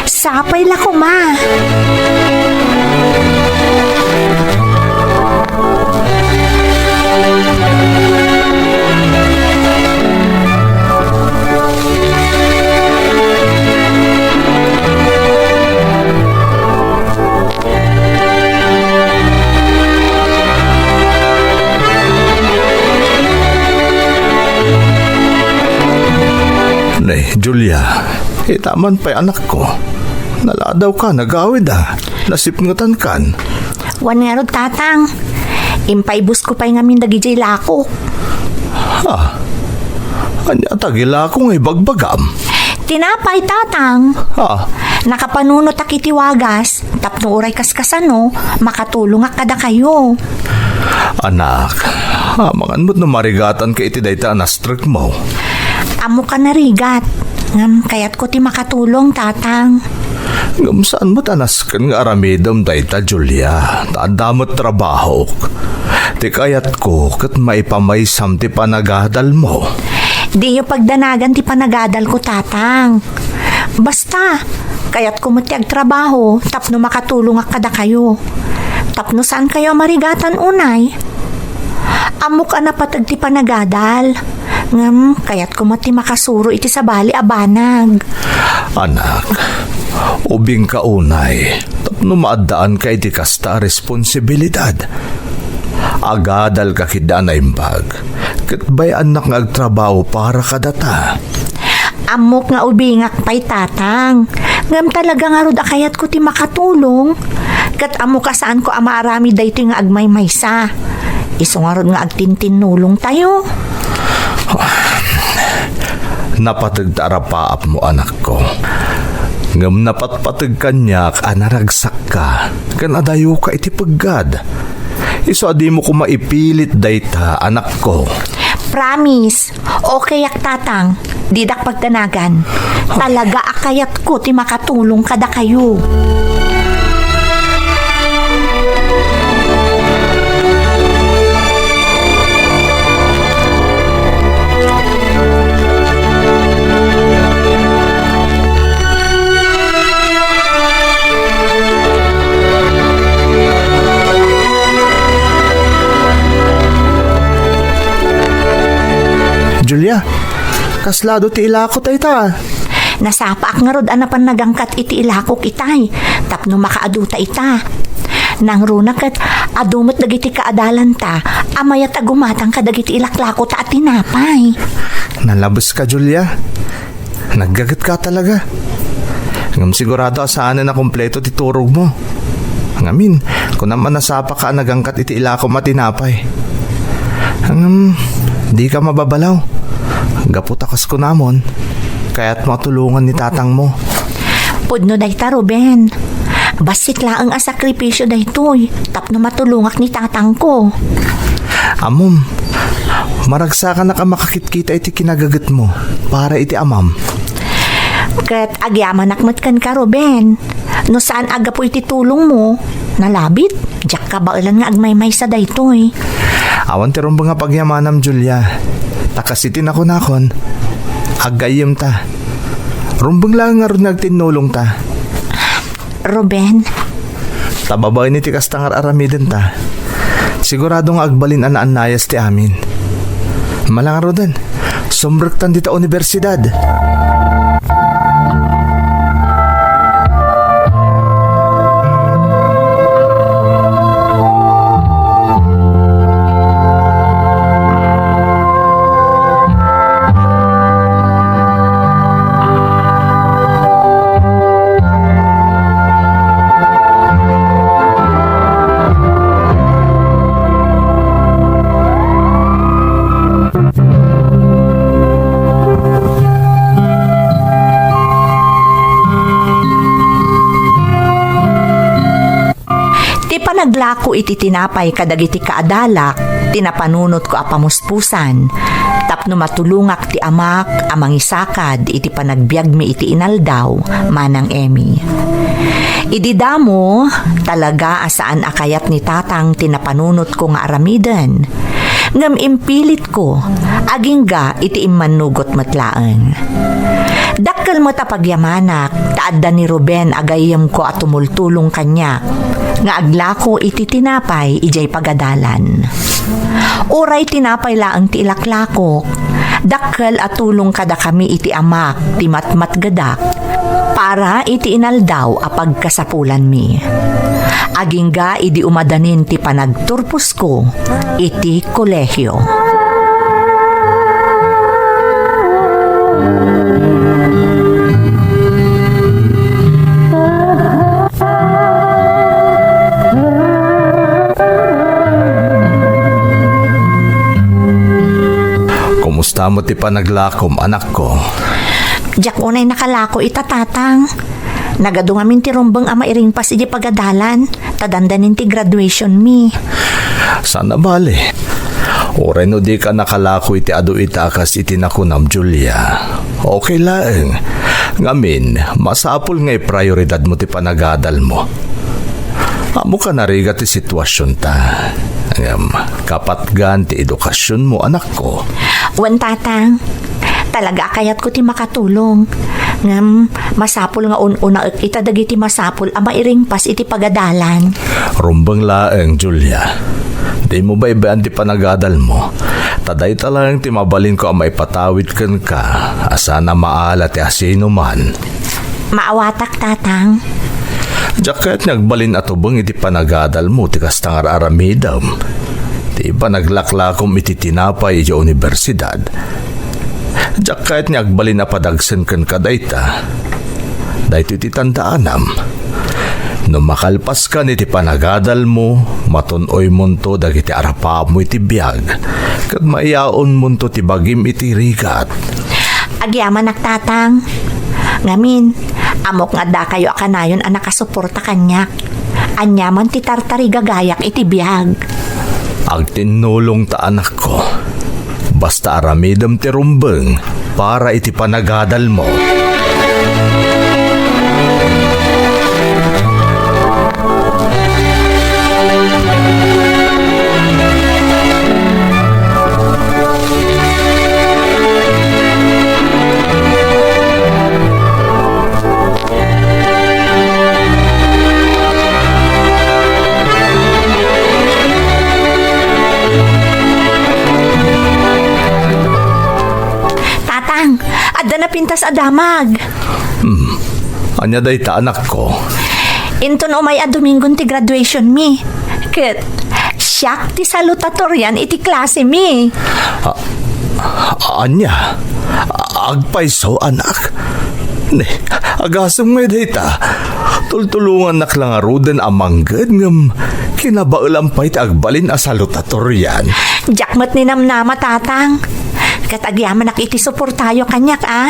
Sapay la koma. Ne, Julia, ita man pay, anakko. Naladawka, nagawid a. Nasipngetankan. Wen ngarud, Tatang. Impaibusko pay ngamin dagidiay lako. Ha? Ania ta gilako nga ibagbagam? Tinapay, Tatang. Ha? Nakapanunotak iti wagas, tapno uray kaskasano, makatulongak kadakayo. Anak, amangan met no marigatanka iti dayta a nastrekmo. Ammoka narigat, ngem kayatko ti makatulong, Tatang. Ngem saan met a nasken nga aramidem dayta, Julia, ta adda met trabahok. Ti kayatko ket maipamaysam ti panagadalmo. Diyo pagdanagan ti panagadalko, Tatang. Basta, kayatko met ti agtrabaho tapno makatulongak kadakayo. Tapno saankayo a marigatan unay. Ammok a napateg ti panagadal. Ngem, kayatko met ti makasuro iti sabali a banag. Anak, ubingka unay tapno maaddaanka iti kasta a responsibilidad. Agadalka ketdi a naimbag. Ket bay-annak nga agtrabaho para kadata. Ammok nga ubingak pay, Tatang. Ngem talaga ngarud a kayatko ti makatulong. Ket ammok a saanko a maaramid daytoy nga agmaymaysa. Isu ngarud nga agtintinnulongtayo. Napateg ta arapaapmo, anakko. Ngem napatpateg kaniak a naragsakka ken adayoka iti peggad. Isu a dimo koma ipilit dayta, anakko. Promise. Okayak, Tatang. Didak pagdanagan. Talaga a kayatko ti makatulong kadakayo. Julia, kasla adu ti ilako ta ita? Nasapaak ngarud a napan nagangkat iti ilakok itay, tapno makaaduta ita. Nangruna ket adu met dagiti kaadalanta a mayat a gumatang kadagiti ilaklako ta a tinapay. Nalabeska, Julia. Naggagetka talaga. Ngem sigurado a saanen a kompleto ti turogmo. Ngamin, kunam a nasapaka a nagangkat iti ilakom a tinapay. Ngem, dika mababalaw. Gapu ta kas kunamon, kayatmo a tulongan ni tatangmo. Pudno dayta, Ruben. Bassit laeng a sakripisio daytoy tapno matulongak ni tatangko. Ammom, maragsakanak a makakitkita iti kinagagetmo para iti amam. Ket agyamanak met kenka, Ruben. No saan a gapu iti tulongmo, nalabit, diak kabaelan nga agmaymaysa daytoy. Awan ti rumbeng a pagyamanam, Julia. Ta kas iti nakunakon, aggayyemta. Rumbeng laeng ngarud nga agtinnulongta. Ruben. Ta babaen iti kasta nga ar-aramidenta, sigurado nga agbalin a naannayas ti amin. Malangaruden, sumrektan dita universidad. Ti panaglako iti tinapay kadagiti kaadalak, ti napanunotko a pamuspusan, tapno matulongak ti amak a mangisakad iti panagbiagmi iti inaldaw, Manang Emmy. Idi damo, talaga a saan a kayat ni Tatang ti napanunotko nga aramiden. Ngem impilitko, agingga iti immannugot met laeng. Dakkel met a pagyamanak ta adda ni Ruben a gayyemko a tumultulong kaniak nga aglako iti tinapay idiay pagadalan. Uray tinapay laeng ti ilaklakok, dakkel a tulong kadakami iti amak ti matmatgedak para iti inaldaw a pagkasapulanmi. Agingga idi umadanin ti panagturposko iti kolehio. Kumusta met ti panaglakom, anakko? Diak unay nakalako ita, Tatang. Nagadu ngamin ti rumbeng a mairingpas iti pagadalan, ta dandanin ti graduationmi. Saan a bale. Uray no dika nakalako iti adu ita a kas iti nakunam, Julia. Okay laeng. Ngamin, masapul nga iprioridadmo ti panagadalmo. Ammoka narigat ti situasionta. Ngem, kapatgan ti edukasionmo, anakko. Wen, Tatang. Talaga a kayatko ti makatulong. Ngem, masapul nga un-unaek ita dagiti masapul a mairingpas iti pagadalan. Rumbeng laeng, Julia. Dimo baybay-an ti panagadalmo. Ta dayta laeng ti mabalinko a maipatawid kenka, a saan a maala ti asinoman. Maawatak, Tatang. Diak kayat nga agbalin a tubeng iti panagadalmo ti kasta nga ar-aramidem. ti panaglaklakom iti tinapay iti universidad. Diak kayat nga agbalin a padagsen kenka dayta. Daytoy ti tandaanam. No makalpaskan iti panagadalmo, matun-oymonto dagiti arapaapmo iti biag, ket maiyaonmonto ti bagim iti rigat. Agyamanak, Tatang. Ngamin, ammok nga addakayo a kanayon a nakasuporta kaniak. Aniaman ti tartarigagayak iti biag. Agtinnulongta, anakko. Basta aramidem ti rumbeng para iti panagadalmo. Tatang, adda napintas a damag. Hmm. Ania dayta, anakko? Inton umay a Domingon ti graduation mi. Ket siak ti salutatorian iti klase mi. A-, ania? Agpayso, anak? Ne, agasem ngay dayta. Tultulongannak la ngaruden a mangged ngem kinabaelam pay ti agbalin a salutatorian. Diak met ninamnama, Tatang. Ket agyamanak iti suportayo kaniak, a?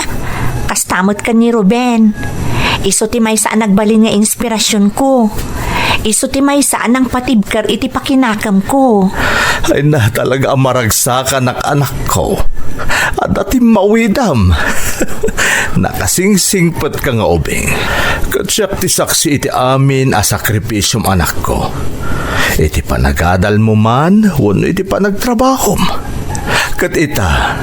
Kasta met ken ni Ruben. Isu ti maysa a nagbalin nga inspirasionko. Isu ti maysa a nangpatibker iti pakinakemko. Ay na, talaga a maragsakanak, anakko. Adda timmawidam. Nakasingsingpetka nga ubing. Ket siak ti saksi iti amin a sakripisiom, anakko. Iti panagadalmo man wenno iti panagtrabahom. Ket ita,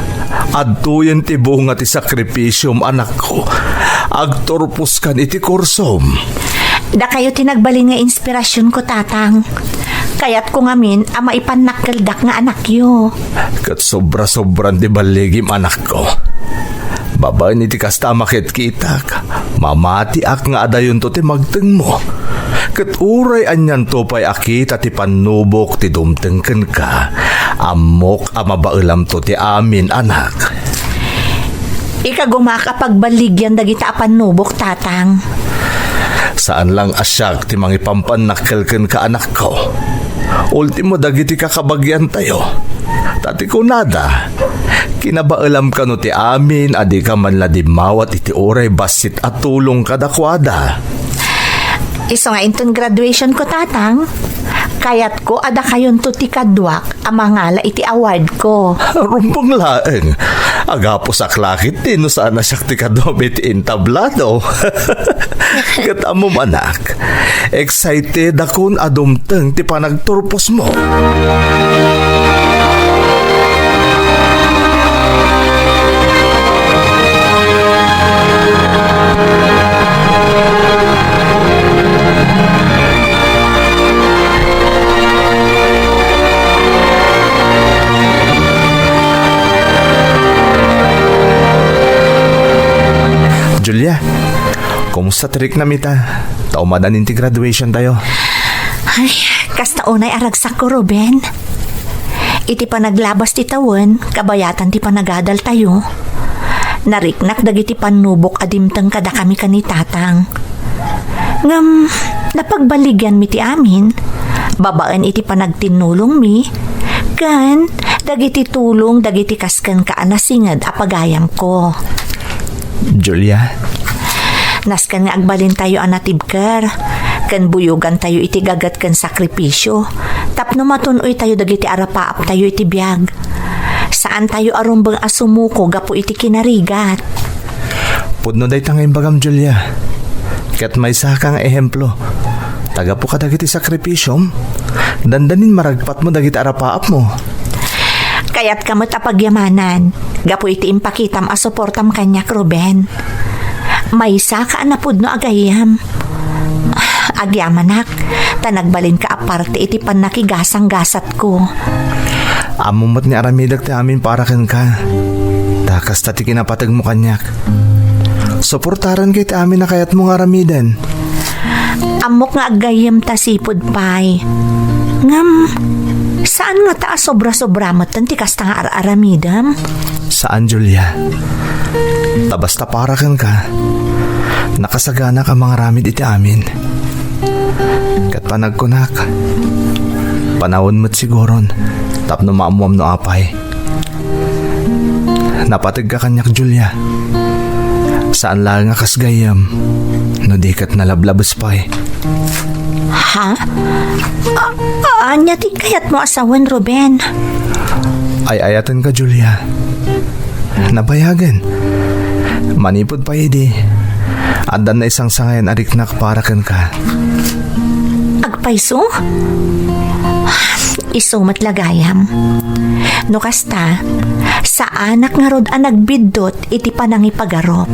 adtoyen ti bunga ti sakripisiom, anakko. Agturposkan iti kursom. Dakayo ti nagbalin nga inspirasionko, Tatang. Kayatko ngamin a maipannakkeldak nga anakyo. Ket sobra-sobran ti balligim, anakko. Babaen iti kasta a makitkitak, mamatiak nga adayonto ti magtengmo. Ket uray anianto pay a kita ti pannubok ti dumteng kenka, ammok a mabaelamto ti amin, anak. Ikagumak a pagballigian dagita a pannubok, Tatang. Saan lang a siak ti mangipampannakkel kenka, anakko. Ultimo dagiti kakabagiantayo. Ta ti kunada, kinabaelam kano ti amin a dika man la dimmawat iti uray bassit a tulong kadakuada. Isu nga inton graduationko, Tatang, kayatko a dakayonto ti kaduak a mangala iti awardko. Rumbeng laeng. Agapusak la ketdi no saan a siak ti kaduam iti entablado. Ket ammom, anak, excited akon a dumteng ti panagturposmo. Julia, kumusta ti riknam ita? Ta umadan ti graduation tayo. Ay, kasta unay a ragsakko, Ruben. Iti panaglabas ti tawen, kabayatan ti panagadaltayo, nariknak dagiti pannubok a dimteng kadakami ken ni Tatang. Ngem, napagballigianmi ti amin, babaen iti panagtinnulongmi, ken dagiti tulong dagiti kas kenka a nasinged a pagayamko. Julia. Nasken nga agbalintayo a natibker, ken buyogantayo iti gaget ken sakripisio, tapno matun-oytayo dagiti arapaaptayo iti biag. Saantayo a rumbeng a sumuko gapu iti kinarigat. Pudno dayta nga imbagam, Julia. Ket maysaka nga ehemplo. Ta gapu kadagiti sakripisiom, dandanin maragpatmo dagiti arapaapmo. Kayatka met a pagyamanan, gapu iti impakitam a suportam kaniak, Ruben. Maysaka a napudno a gayyem. Agyamanak, ta nagbalinka a parte iti pannakigasanggasatko. Ammom met nga aramidek ti amin para kenka. Ta kasta ti kinapategmo kaniak. Suportaranka iti amin a kayatmo nga aramiden. Ammok nga aggayyem ta sipud pay. Ngem, Saan ngata a sobra-sobra metten ti kasta nga ar-aramidem? Saan, Julia. Ta basta para kenka, nakasaganak a mangaramid iti amin. Ket panagkunak, panawen met siguron tapno maammuam no apay. Napategka kaniak, Julia. Saan laeng a kas gayyem, no di ket nalablabes pay. Ha? A-, ania ti kayatmo a sawen, Ruben? Ay-ayatenka, Julia. Nabayagen. Manipud pay idi, addan naisangsangayan a riknak para kenka. Agpayso? Isu met la gayam. No kasta, saanak ngarud a nagbiddut iti panangipagarup.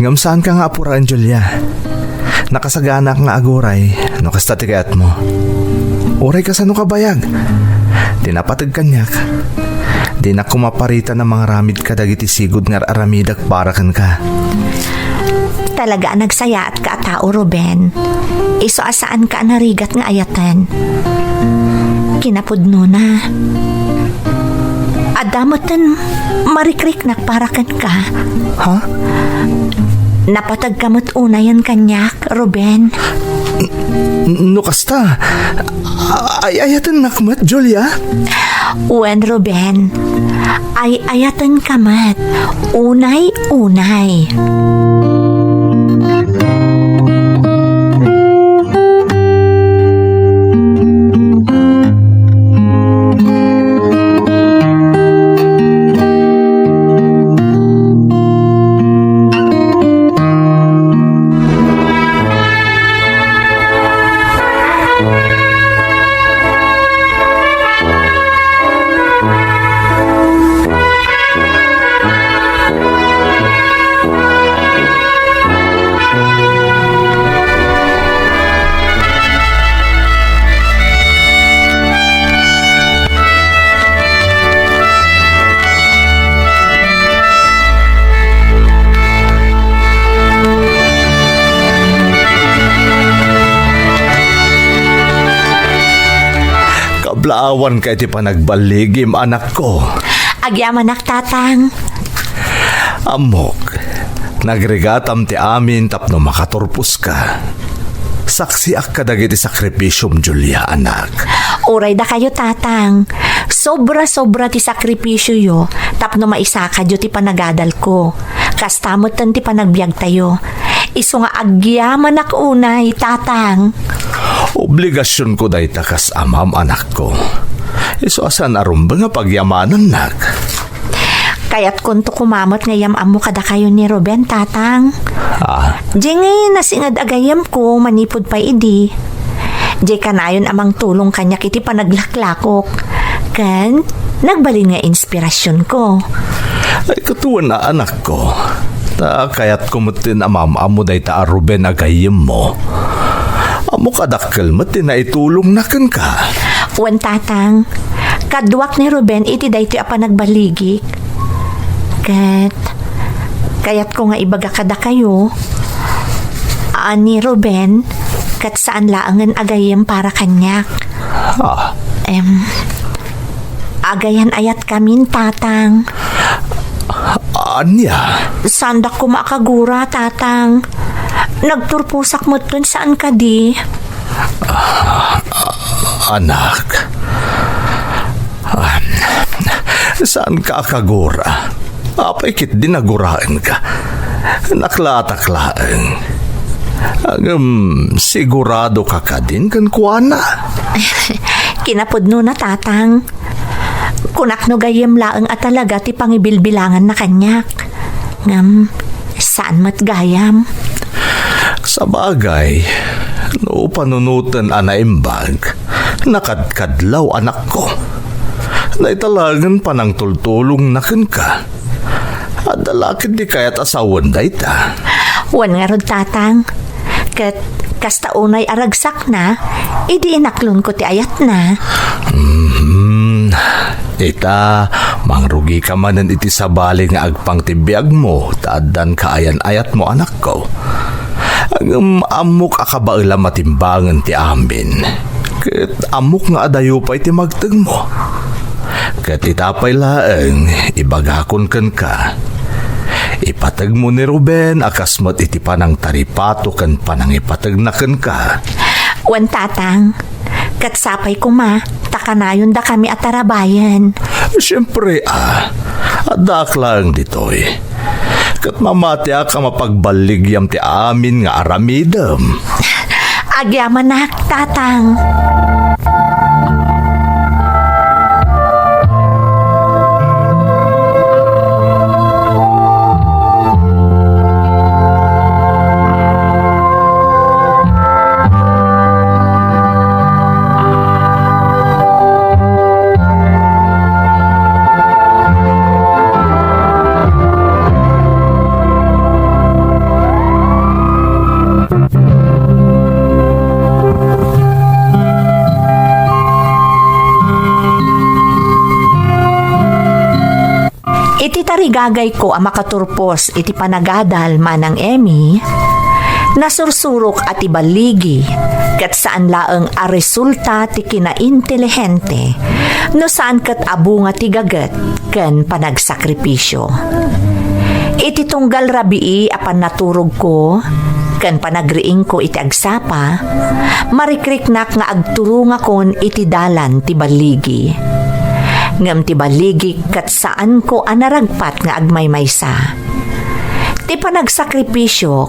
Ngem saanka nga apuraen, Julia. Nakasaganak nga aguray no kasta ti kayatmo. Uray kasano kabayag, ti napateg kaniak, dinak koma paritan a mangaramid kadagiti sigud nga ar-aramidek para kenka. Talaga a nagsayaatka a tao, Ruben. Isu a saanka a narigat nga ayaten. Kinapudnona, adda metten marikriknak para kenka. Ha? Napategka met unayen kaniak, Ruben. N-, no kasta, ay-ayatennak met, Julia? Wen, Ruben. Ay-ayatenka met. Unay-unay. Kablaawanka iti panagballigim, anakko. Agyamanak, Tatang. Ammok, nagrigatam ti amin tapno makaturposka. Saksiak kadagiti sakripisiom, Julia, anak. Uray dakayo, Tatang. Sobra-sobra ti sakripisiyo tapno maisakadyo ti panagadalko. Kasta metten ti panagbiagtayo. Isu nga agyamanak unay, Tatang. Obligasionko dayta kas amam, anakko. Isu a saan a rumbeng a pagyamanannak. Kayatkonto koma met nga iyam-ammo kadakayo ni Ruben, Tatang. Ah. Diay nasinged a gayyemko manipud pay idi. Diay kanayon a mangtulong kaniak iti panaglaklakok. Ken nagbalin nga inspirasionko. Ay, katawan a, anakko. Ta kayatko met ti amam-ammo dayta a Ruben a gayyemmo. Ammok a dakkel met ti naitulongna kenka. Wen, Tatang, kaduak ni Ruben iti daytoy a panagbaligi. Ket kayatko nga ibaga kadakayo a ni Ruben ket saan laengen a gayyem para kaniak. Ah. Em, agayan-ayatkamin, Tatang. Ania? Saandak koma a kagura, Tatang. Nagturposak metten, saan kadi? Ah, anak. Ah, saanka a kagura? Apay ketdi naguraenka? Naklaatak laeng. Ngem, siguradoka kadin kenkuana? Kinapudnona, Tatang. Kunak no gayyem laeng a talaga ti pangibilbilanganna kaniak. Ngem, saan met gayam. Sabagay, no panunoten a naimbag, nakadkadlaw, anakko. Dayta laengen panangtultulongna kenka. Adda la ketdi kayat a sawen dayta. Wen ngarud, Tatang. Ket kasta unay a ragsakna, idi inaklonko ti ayatna. Mhm. Ita, mangrugika manen iti sabali nga agpang ti biagmo, ta addan kaayan-ayatmo, anakko. Ngem ammok a kabaelam a timbangen ti amin. Ket ammok nga adayo pay ti magtegmo. Ket ita pay laeng, ibagakon kenka, ipategmo ni Ruben a kas met iti panangtaripato ken panangipategna kenka. Wen, Tatang. Ket sapay koma, ta kanayon dakami a tarabayen. Siempre, a. Addaak laeng ditoy. Ket mamatiak a mapagballigiam ti amin nga aramidem. Agyamanak, Tatang. Iti tarigagayko a makaturpos iti panagadal, Manang Emmy, nasursurok a ti balligi ket saan laeng a resulta ti kinaintelihente no saan ket a bunga ti gaget ken panagsakripisio. Iti tunggal rabii a pannaturogko ken panagriingko iti agsapa, marikriknak nga agturongakon iti dalan ti balligi. Ngem ti balligi ket saanko a naragpat nga agmaymaysa. Ti panagsakripisio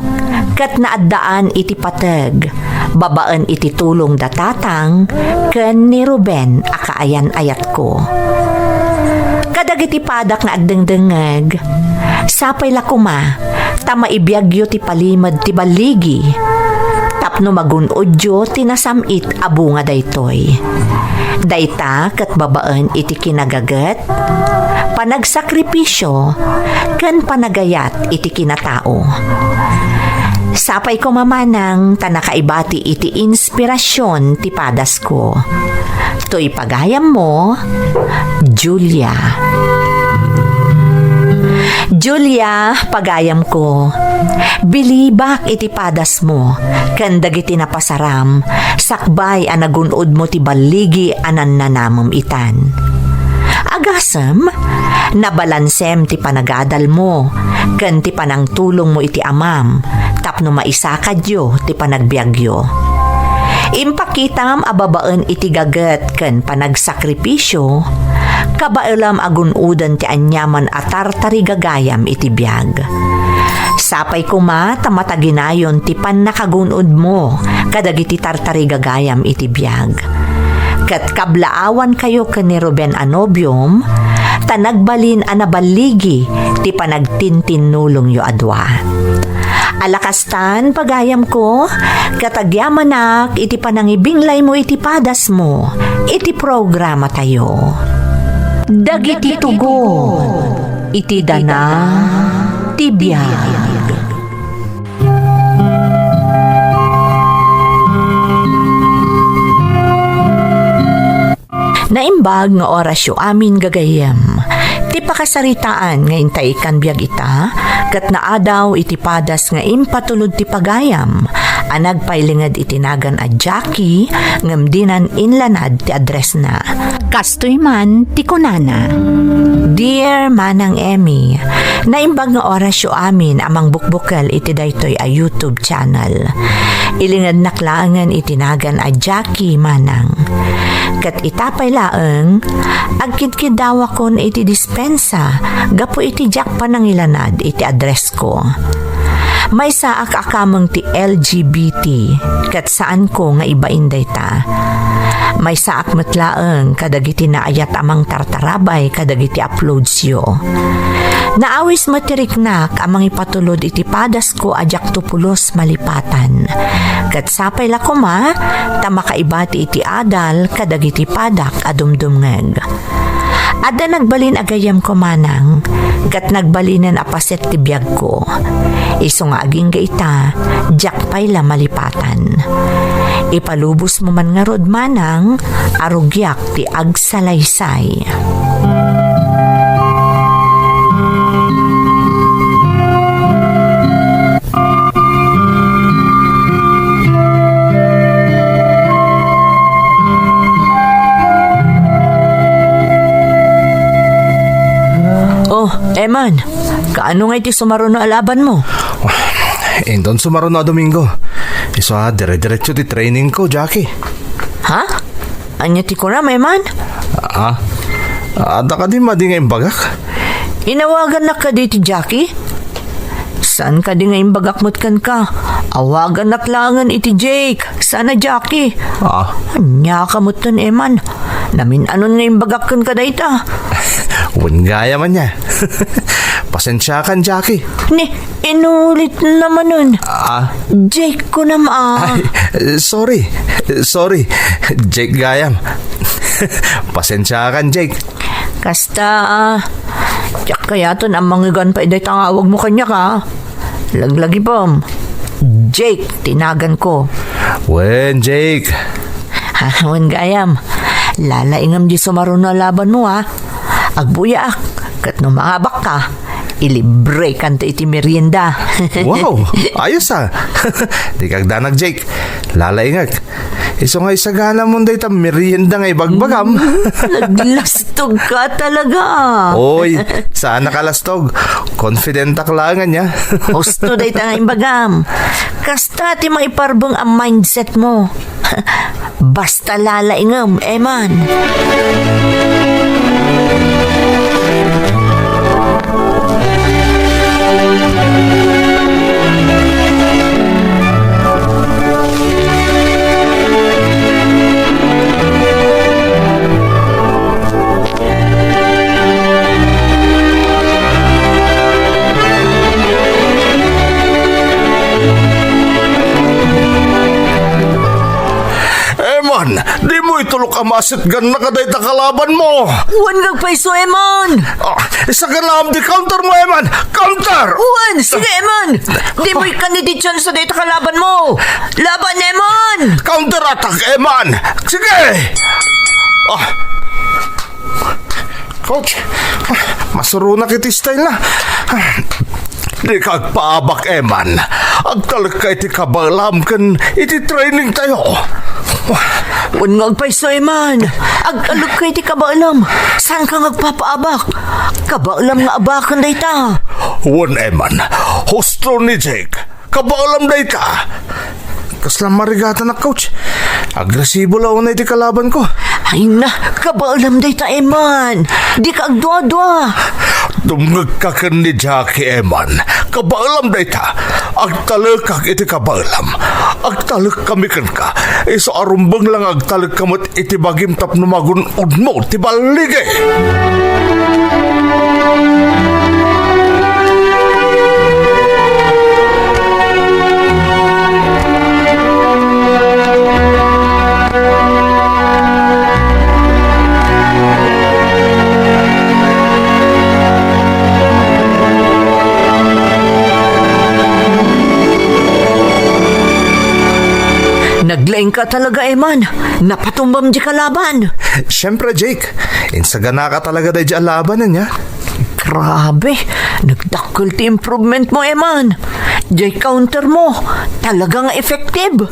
ket naaddaan iti pateg babaen iti tulong da Tatang ken ni Ruben a kaayan-ayatko. Kadagiti padak nga agdengdengngeg, sapay la koma ta maibiagyo ti palimed ti balligi tapno magun-odyo ti nasam-it a bunga daytoy. Dayta ket babaen iti kinagaget, panagsakripisio, ken panagayat iti kinatao. Sapay koma, Manang, ta nakaibati iti inspirasion ti padasko. Toy pagayammo, Julia. Julia, pagayamko, bilibak iti padasmo ken dagiti napasaram sakbay a nagun-odmo ti balligi a nannanamem itan. Agasem, nabalansem ti panagadalmo ken ti panangtulongmo iti amam tapno maisakadyo ti panagbiagyo. Impakitam a babaen iti gaget ken panagsakripisio, kabaelam a gun-oden ti aniaman a tartarigagayam iti biag. Sapay koma ta mataginayon ti pannakagun-odmo kadagiti tartarigagayam iti biag. Ket kablaawankayo ken ni Ruben a nobiom, ta nagbalin a naballigi ti panagtintinnulongyo a dua. Ala kastan, pagayamko, ket agyamanak iti panangibinglaymo iti padasmo iti programatayo. Dagiti tugon iti dana ti biag. Naimbag nga orasyo amin, gagayyem. Ti pakasaritaan nga intay ikkan biag ita, ket naadaw iti padas nga impatulod ti pagayam a nagpailinged iti nagan a Jackie, ngem dinan inlanad ti addressna. Kastoy man ti kunana. Dear Manang Emmy, naimbag nga orasyo amin a mangbukbukel iti daytoy a YouTube channel. Ilingednak laengen iti nagan a Jackie, Manang. Ket ita pay laeng, agkidkiddawakon iti dispensa gapu iti diak panangilanad iti addressko. Maysaak a kameng ti L G B T, ket saanko nga ibain dayta. Maysaak met laeng kadagiti naayat a mangtartarabay kadagiti uploadsyo. Naawis met ti riknak a mangipatulod iti padasko a diakto pulos malipatan. Ket sapay la koma ta makaibati iti adal kadagiti padak a dumdumngeg. Adda nagbalin a gayyemko, Manang, ket nagbalinen a paset ti biagko. Isu nga agingga ita, diak pay la malipatan. Ipalubosmo man ngarud, Manang, a rugiak ti agsalaysay. Eman, kaano nga iti sumaruno a labanmo? Inton sumaruno a Domingo. Isu a dire-diretso ti training ko, Jackie. Ha? Ania ti kunam, Eman? Ah, adda kadi madi nga imbagak? Inawagannak kadi ti Jackie? Saan kadi nga imbagak met kenka? Awagannak laengen iti Jake, saan a Jackie. Ah. Ania ka metten, Eman? Namin-anon nga imbagak kenka dayta. Wen gayam ania. Pasensiakan, Jackie. Ni, inulit na manen. Ah. Jake kunam a. Ay, sorry. Sorry. Jake gayam. Pasensiakan, Jake. Kasta, ah. Diak kayaten a mangigan pay dayta nga awagmo kaniak, ah. Laglagipem. Jake ti naganko. Wen, Jake. Ha, wen gayam. Lalaingem di sumaruno a labanmo, ha. Agbuyaak, ket no mangabak ka, ilibrekanto iti merienda. Wow, ayos, ah. Dika agdanag, Jake. Lalaingek. Isu nga isaganamon dayta merienda nga ibagbagam. Mm, naglastog ka talaga. Oy, saan nakalastog? Confidentak laeng ania. Husto dayta nga imbagam. Kasta ti maiparbeng a mindsetmo. Basta lalaingem, Eman. Eman, dimo itulok a masetgannak kadayta kalabanmo. Wen nga agpayso, Eman. Ah, isaganaam ti countermo, Eman. Counter! Wen, sige, Eman. Dimo ikkan iti tsansa dayta kalabanmo. Laban, Eman. Counter attack, Eman. Sige. Ah. Coach, masuronak iti style na. Dika agpaabak, Eman. Agtalekka iti kabaelam ken iti training tayo. Wen nga agpayso, Eman. Agtalekka iti kabaelam. Saanka nga agpapaabak? Kabaelam nga abaken dayta. Wen, Eman. Husto ni Jake. Kabaelam dayta. Kasla marigatanak, coach. Agresibo la unay ti kalabanko. Ay na, kabaelam dayta, Eman. Dika agduadua. Dumngegka ken ni Jackie, Eman. Kabaelam dayta. Agtalekak iti kabaelam. Agtalekkami kenka. Isu a rumbeng la nga agtalekka met iti bagim tapno magun-odmo ti balligi. Naglaing ka talaga, Eman. Napatumbam di kalaban. Siyempre, Jake. Insaganaka talaga daydi a laban, ania? Grabe, nagdakkel ti improvement mo, Eman. Jay counter mo, talaga nga effective.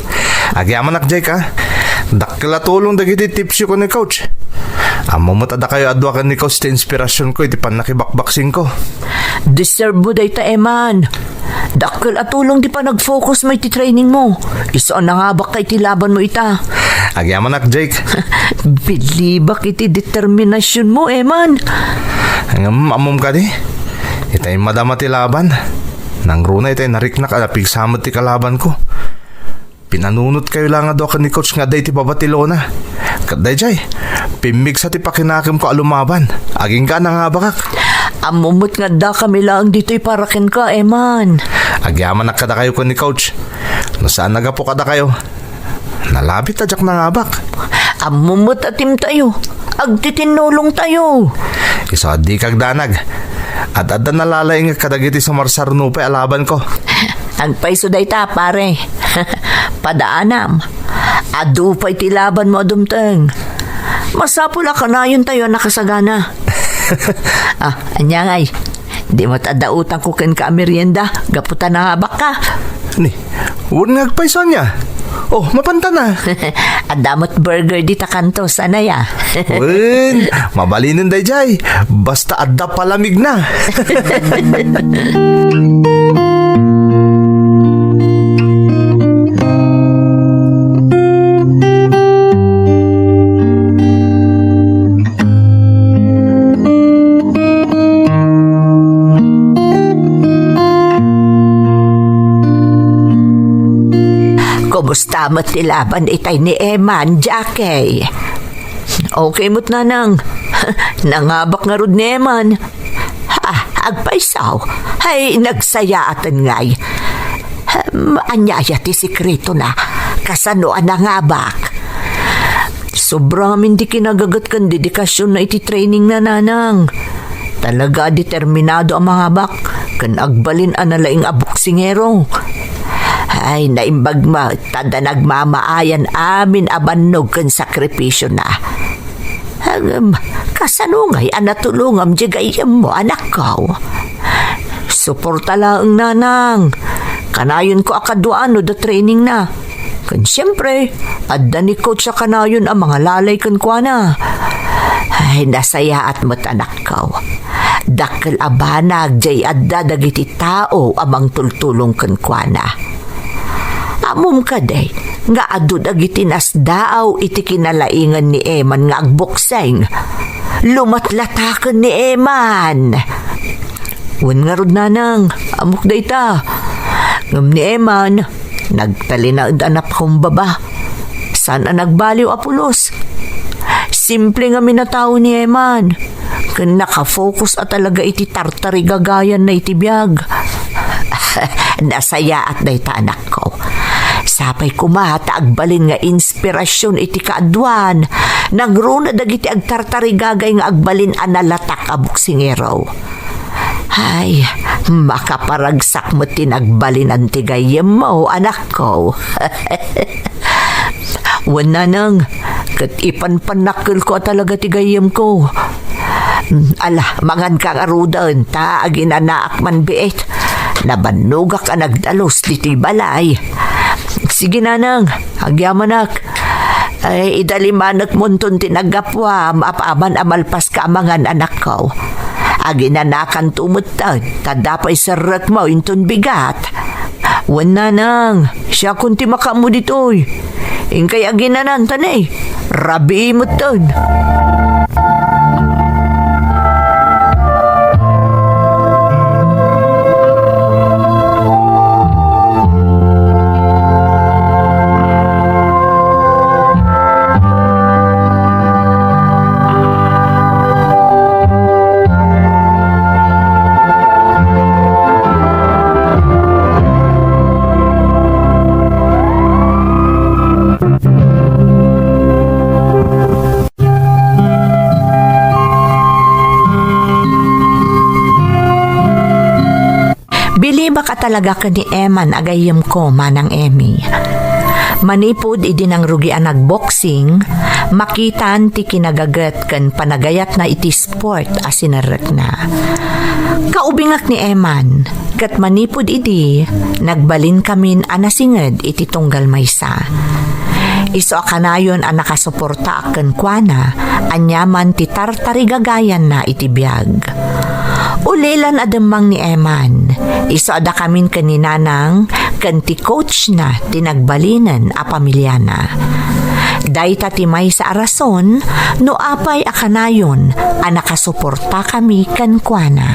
Agyamanak, Jake, ha? Dakkel a tulong dagiti tips ko ni coach. Ammo met a dakayo a dua ken ni coach ti inspirasyon ko iti pannakibakbaksing ko. Deserve mo dayta, Eman. Dakkel a tulong ti panag-focus mo iti training mo. Isu a nangabak ka iti laban mo ita. Agyamanak, Jake. Bilibak iti determinasyon mo, Eman. Ngem ammom kadi, itay madama ti laban. Nangruna itay nariknak a napigsa met ti kalaban ko. Pinanunot kayo la nga dua ken ni coach nga adda iti babatilona. Ket dayjay, pimmigsa ti pakinakem ko a lumaban. Agingga a nangabakak. Ammom met nga adda kami laeng ditoy para kenka, Eman. Agyamanak kadakayo ken ni coach. No saan a gapu kadakayo, nalabit a diak nangabak. Ammom met a team tayo. Agtitinnulong tayo. Isu a dika agdanag. Ad-adda nalalaingek kadagiti sumarsarno pay a laban ko. Agpayso dayta, pare. Padaanam. Adu pay ti laban mo a dumteng. Masapul a kanayon tayo a nakasagana. Ah, ania ngay? Di met adda utangko kenka a merienda gapu ta nangabak ka. Ni, wen nga agpayso ania? Oh, mapanta na. Adda met burger dita kanto, sanaya. Wen, mabalinen dayjay. Basta adda palamigna. Kumusta met ti laban itay ni Eman, Jackie? Okay met, Nanang. Nangabak ngarud ni Eman. Ah, agpayso. Ay, nagsayaaten ngay. Hmm, ania aya ti sekretona? Kasano a nangabak? Sobra ngamin ti kinagaget ken dedikasionna iti trainingna, Nanang. Talaga a determinado a mangabak ken agbalin a nalaing a boksingero. Ay, naimbag met ta adda nagmamaayan amin a bannog ken sakripisiona. Ngem, kasano ngay a natulongam diay gayyemmo, anakko? Suporta laeng, Nanang. Kanayonko a kaduaan no adda trainingna. Ken siempre, adda ni coach a kanayon a mangalalay kenkuana. Ay, nasayaat met, anakko. Dakkel a banag diay adda dagiti tao a mangtultulong kenkuana. Ammom kadi nga adu dagiti nasdaaw iti kinalaingan ni Eman nga agboksing? Lumatlataken ni Eman. Wen ngarud, Nanang, ammok dayta. Ngem ni Eman, nagtalinaed a napakumbaba. Saan a nagbaliw a pulos. Simple ngamin a tao ni Eman. Ken nakafocus a talaga iti tartarigagayanna iti biag. Nasayaat dayta, anakko. Sapay koma ta agbalin nga inspirasyon iti kaaduan, nangruna dagiti agtartarigagay nga agbalin a nalatak a boksingero. Ay, makaparagsak met ti nagbalinan ti gayyemmo, anakko. Wen, Nanang, ket ipanpannakkelko a talaga ti gayyemko. Ala, manganka ngaruden, ta aginanaak man biit. Nabannogak a nagdalus ditoy balay. Sige, Nanang, agyamanak. Ay, idalimanekmonton ti naggapuam apaman a malpaska a mangan, anakko. Aginanakanto metten, ta adda pay serrekmo inton bigat. Wen, Nanang, siakon ti makaammo ditoy. Inkay aginanan, ta ne, rabii metten. Bilibak a talaga ken ni Eman a gayyemko, Manang Emmy. Manipud idi nangrugi a nagboksing, makitan ti kinagaget ken panagayatna iti sport a sinerrekna. Kaubingak ni Eman, ket manipud idi, nagbalinkamin a nasinged iti tunggal maysa. Isu a kanayon a nakasuportaak kenkuana, aniaman ti tartarigagayanna iti biag. Ulilan a demmang ni Eman, isu a dakamin ken ni Nanang ken ti coachna ti nagbalinen a pamiliana. Dayta ti maysa a rason no apay a kanayon a nakasuportakami kenkuana.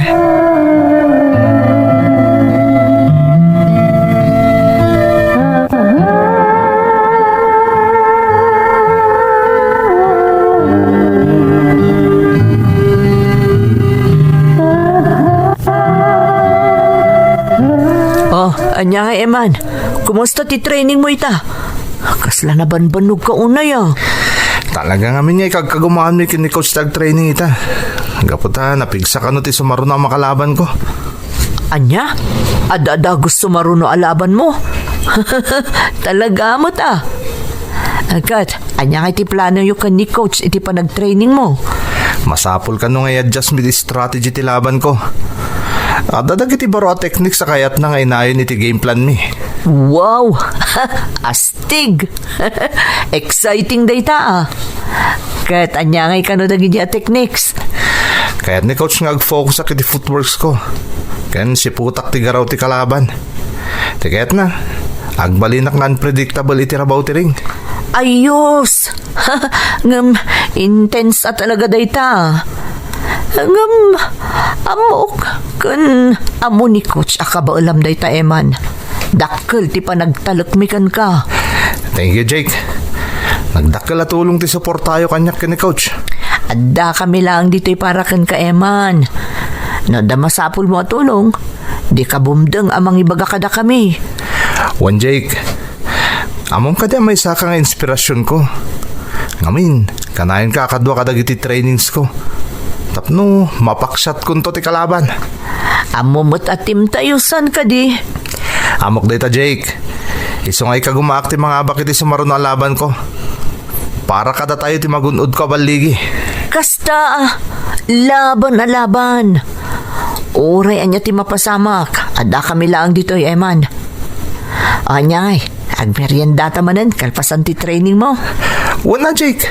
Oh, ania nga, Eman? Kumusta ti training mo ita? Kasla nabanbannog ka unay, ah. Talaga ngamin nga ikagkagumaanmi ken ni Coach ti agtraining ita. Gapu ta, napigsa kano ti sumaruno a makalabanko. Ania? Adda dagus sumaruno a labanmo? Talaga met, ah. Ket, ania nga iti planoyo ken ni Coach iti panagtrainingmo? Masapul kano nga i-adjust mi ti strategy ti labanko. Adda dagiti baro a techniques a kayatna nga inayon iti game plan mi. Wow! Astig! Exciting dayta, ah. Ket ania ngay kano dagiti a techniques? Kayat ni coach nga agfokusak iti footworks ko. Ken siputak ti garaw ti kalaban. Ti kayatna, agbalinak nga unpredictable iti rabaw ti ring. Ayos! Ngem intense a talaga dayta. Ngem ammok ken ammo ni coach a kabaelam dayta, Eman. Dakkel ti panagtalekmi kenka. Thank you, Jake. Nagdakkel a tulong ti suportayo kaniak ken ni coach. Addakami laeng ditoy para kenka, Eman. No adda masapulmo a tulong, dika bumdeng a mangibaga kadakami. Wen, Jake, ammom kadi a maysaka nga inspirasionko. Ngamin, kanayon ka a kadua kadagiti trainings ko. Tapno mapaksiatkonto ti kalaban. Ammo met a team tayo, saan kadi? Ammok dayta, Jake. Isu nga ikagumaak ti mangabak iti sumaruno a laban ko. Para kadatayo ti magun-od ko a balligi. Kasta, ah, laban a laban. Uray ania ti mapasamak, addakami laeng ditoy, Eman. Ania ngay, agmeriendata manen kalpasan ti training mo? Wen a, Jake.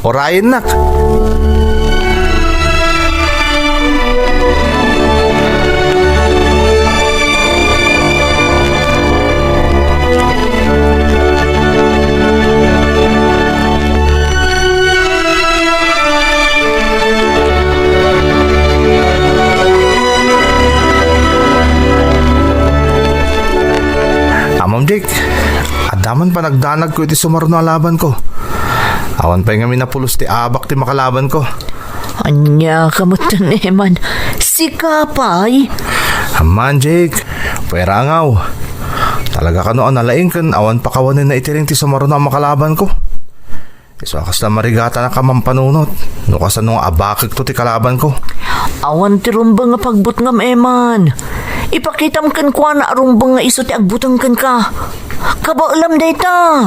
Urayennak. Ammom, Jake, adda man panagdanagko iti sumaruno a labanko. Awan pay ngamin a pulos ti abak ti makalabanko. Ania ka met, Eman? Sika pay? Amman, Jake, pay rangaw. Talaga kano a nalaing ken awan pakawanenna iti ring ti sumaruno a makalabanko. Isu a kasla marigatanak a mampanunot no kasano nga abakekto ti kalabanko. Awan ti rumbeng a pagbutngam, Eman. Ipakitam kenkuana a rumbeng nga isu ti agbuteng kenka. Kabaelam dayta.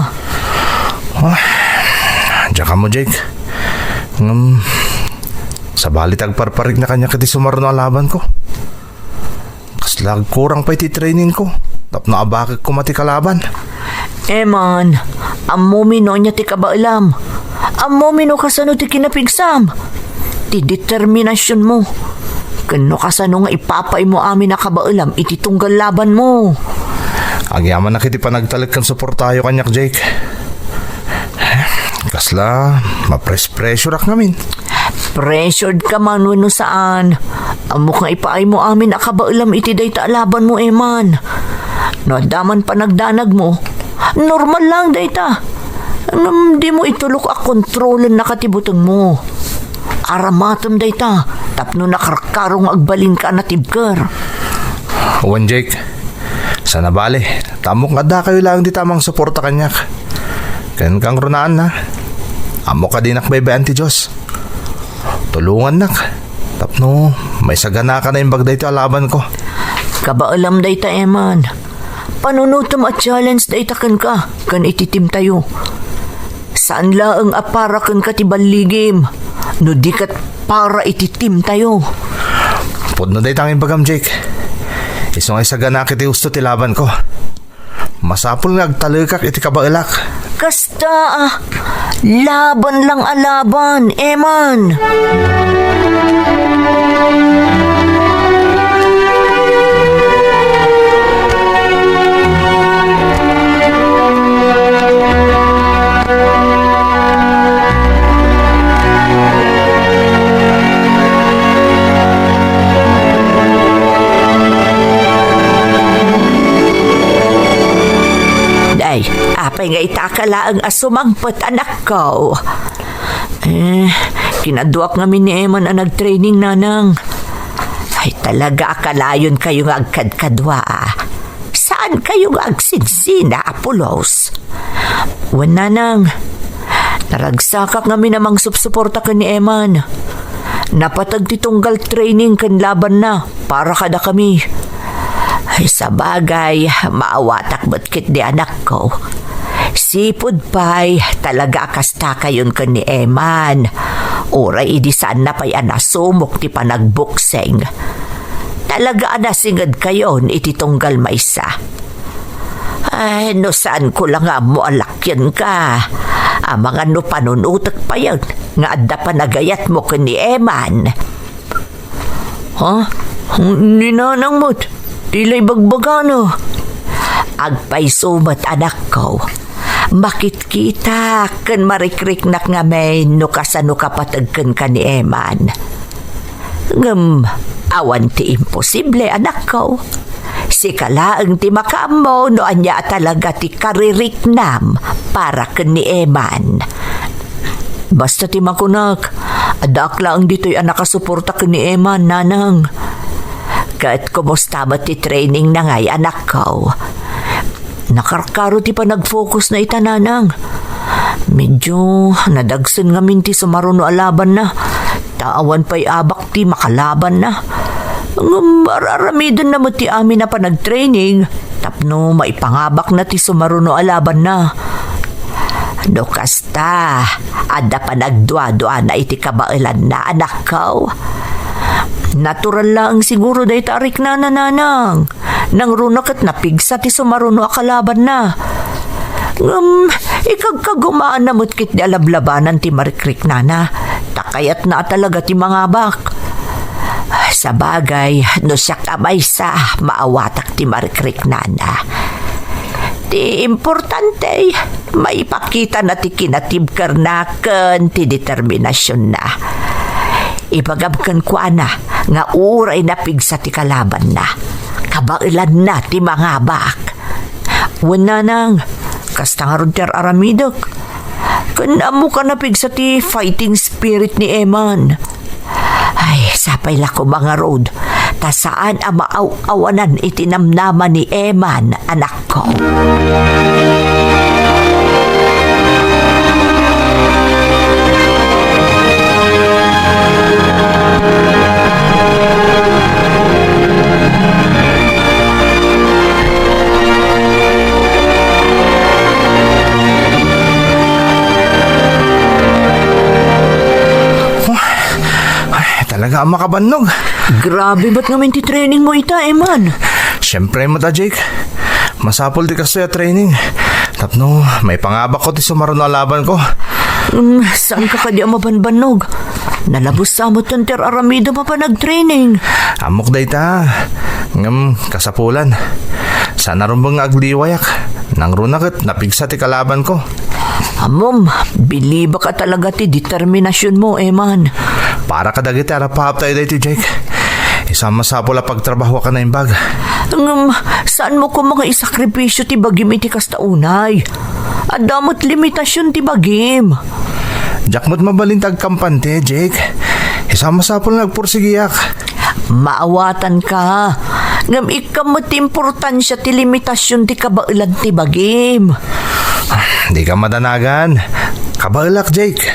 Ah, diak ammo, Jake. Ngem, sabali ti agparparikna kaniak iti sumaruno a labanko. Kasla agkurang pay ti trainingko tapno abakek koma ti kalaban. Eman, ammomi no ania ti kabaelam. Ammomi no kasano ti kinapigsam. Ti determinasionmo. Ken no kasano nga ipapaymo amin a kabaelam iti tunggal labanmo. Agyamanak iti panagtalek ken suportayo kaniak, Jake. Kasla, mapres-pressureak ngamin. Pressured ka man wenno saan, ammok nga ipaaymo amin a kabaelam iti dayta a labanmo, Eman. No adda man panagdanagmo, normal lang dayta. Ngem dimo itulok a kontrolennaka ti butengmo. Aramatem dayta tapno nakarkaro nga agbalinka a natibker. Wen, Jake, saan a bale, ta ammok nga addakayo laeng dita a mangsuporta kaniak. Ken kangrunaanna, ammok a dinak baybay-an ti Dios. Tulongannak tapno maisaganakan a imbag daytoy a labanko. Kabaelam dayta, Eman. Panunotem a challenge dayta kenka ken iti teamtayo. Saan laeng a para kenka ti balligim no di ket para iti teamtayo. Pudno dayta nga imbagam, Jake. Isu nga isaganaak iti husto ti labanko. Masapul nga agtalekak iti kabaelak. Kasta, ah, laban lang a laban, Eman. Day, apay nga ita ka laeng a sumangpet, anakko? Eh, kinaduak ngamin ni Eman a nagtraining, nanang. Ay, talaga a kalayon kayo nga agkadkadua, ah. Saan kayo nga agsinsina a pulos? Wen, nanang, naragsakak ngamin a mangsupsuporta ken ni Eman. Napateg ti tunggal training ken labanna para kadakami. Ay, sabagay, maawatak met ketdi, anakko. Sipud pay, talaga a kastakayon ken ni Eman. Uray idi saanna pay a nasumok ti panagboksing. Talaga a nasingedkayon iti tunggal maysa. Ay, no saanko la nga ammo a lakienka, amangan no panunotek payen nga adda panagayatmo ken ni Eman. Ha? Ni nanang met, ti la ibagbagana. Agpayso met, anakko. Makitkitak ken marikriknak ngamin no kasano ka pateg kenka ni Eman. Ngem awan ti imposible, anakko. Sika laeng ti makaammo no ania a talaga ti kaririknam para ken ni Eman. Basta ti makunak, addaak laeng ditoy a nakasuporta ken ni Eman, nanang. Ket kumusta met ti training na ngay, anakko? Nakarkaro ti panagfocus na ita, nanang. Medyo nadagsen ngamin ti sumaruno a labanna. Ta awan pay abak ti makalabanna. Ngem ar-aramidenna met ti amin a panagtraining tapno maipangabakna ti sumaruno a labanna. No kasta, adda panagduaduana iti kabaelanna, anakko. Natural laeng siguro dayta a riknana, nanang. Nangruna ket napigsa ti sumaruno a kalabanna. Ngem, ikagkagumaanna met ketdi a lablabanan ti marikriknana, ta kayatna a talaga ti mangabak. Sabagay, no siak a maysa, maawatak ti marikriknana. Ti importante, maipakitana ti kinatibkerna ken ti determinasionna. Ibagam kenkuana nga uray napigsa ti kalabanna, kabaelanna ti mangabak. Wen, nanang, kasta ngarud ti ar-aramidek. Ken ammoka napigsa ti fighting spirit ni Eman. Ay, sapay la koma ngarud, ta saan a maaw-awanan iti namnama ni Eman, anakko. Ay, talaga a makabannog. Grabe met ngamin ti training mo ita, Eman. Siyempre met a, Jake. Masapul ti kastoy a training. Tapno, maipangabakko ti sumaruno a labanko. Hmm, saanka kadi a mabanbannog? Nalabes sa met ti ar-aramidem a panagtraining. Ammok dayta. Ngem, kasapulan. Saan a rumbeng nga agliwayak. Nangruna ket napigsa ti kalabanko. Ammom, bilibak a talaga ti determinasionmo, Eman. Para kadagiti a napaaptayo daytoy, Jake. Isu a masapul a pagtrabahoak a naimbag. Ngem, saanmo koma nga isakripisio ti bagim iti kasta unay? Adda met limitasion ti bagim. Diak met mabalin ti agkampante, Jake. Isu a masapul nga agpursigiak. Maawatanka. Ngem ikkam met ti importansia ti limitasion ti kabaelan ti bagim. Dika madanagan. Kabaelak, Jake.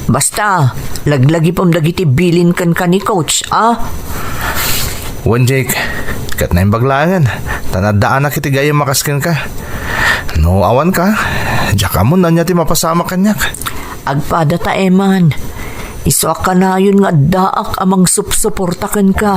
Basta, laglagipem dagiti bilin kenka ni Coach, a? Wen, Jake. Ket naimbag laengen, ta naddaanak iti gayyem a kas kenka. No awanka, diak ammo no ania ti mapasamak kaniak. Agpada ta, Eman. Isu a kanayon nga addaak a mangsupsuporta kenka.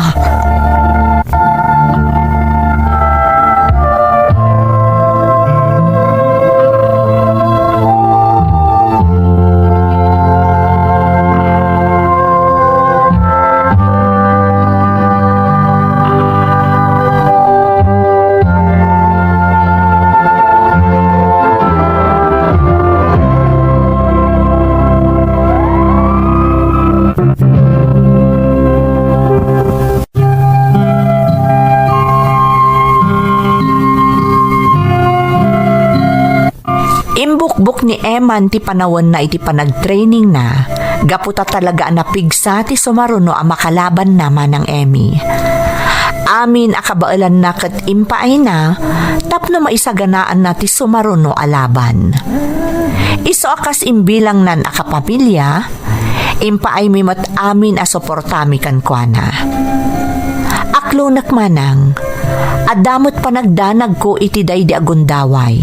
Imbukbok ni Eman ti panawenna iti panagtrainingna, gapu ta talaga a napigsa ti sumaruno a makalabanna, Manang Emmy. Amin a kabaelanna ket impaayna tapno maisaganaanna ti sumaruno a laban. Isu a kas imbilangnan a kapamilya, impaaymi met amin a suportami kenkuana. Aklonek, Manang, adda met panagdanagko iti daydi a gundaway.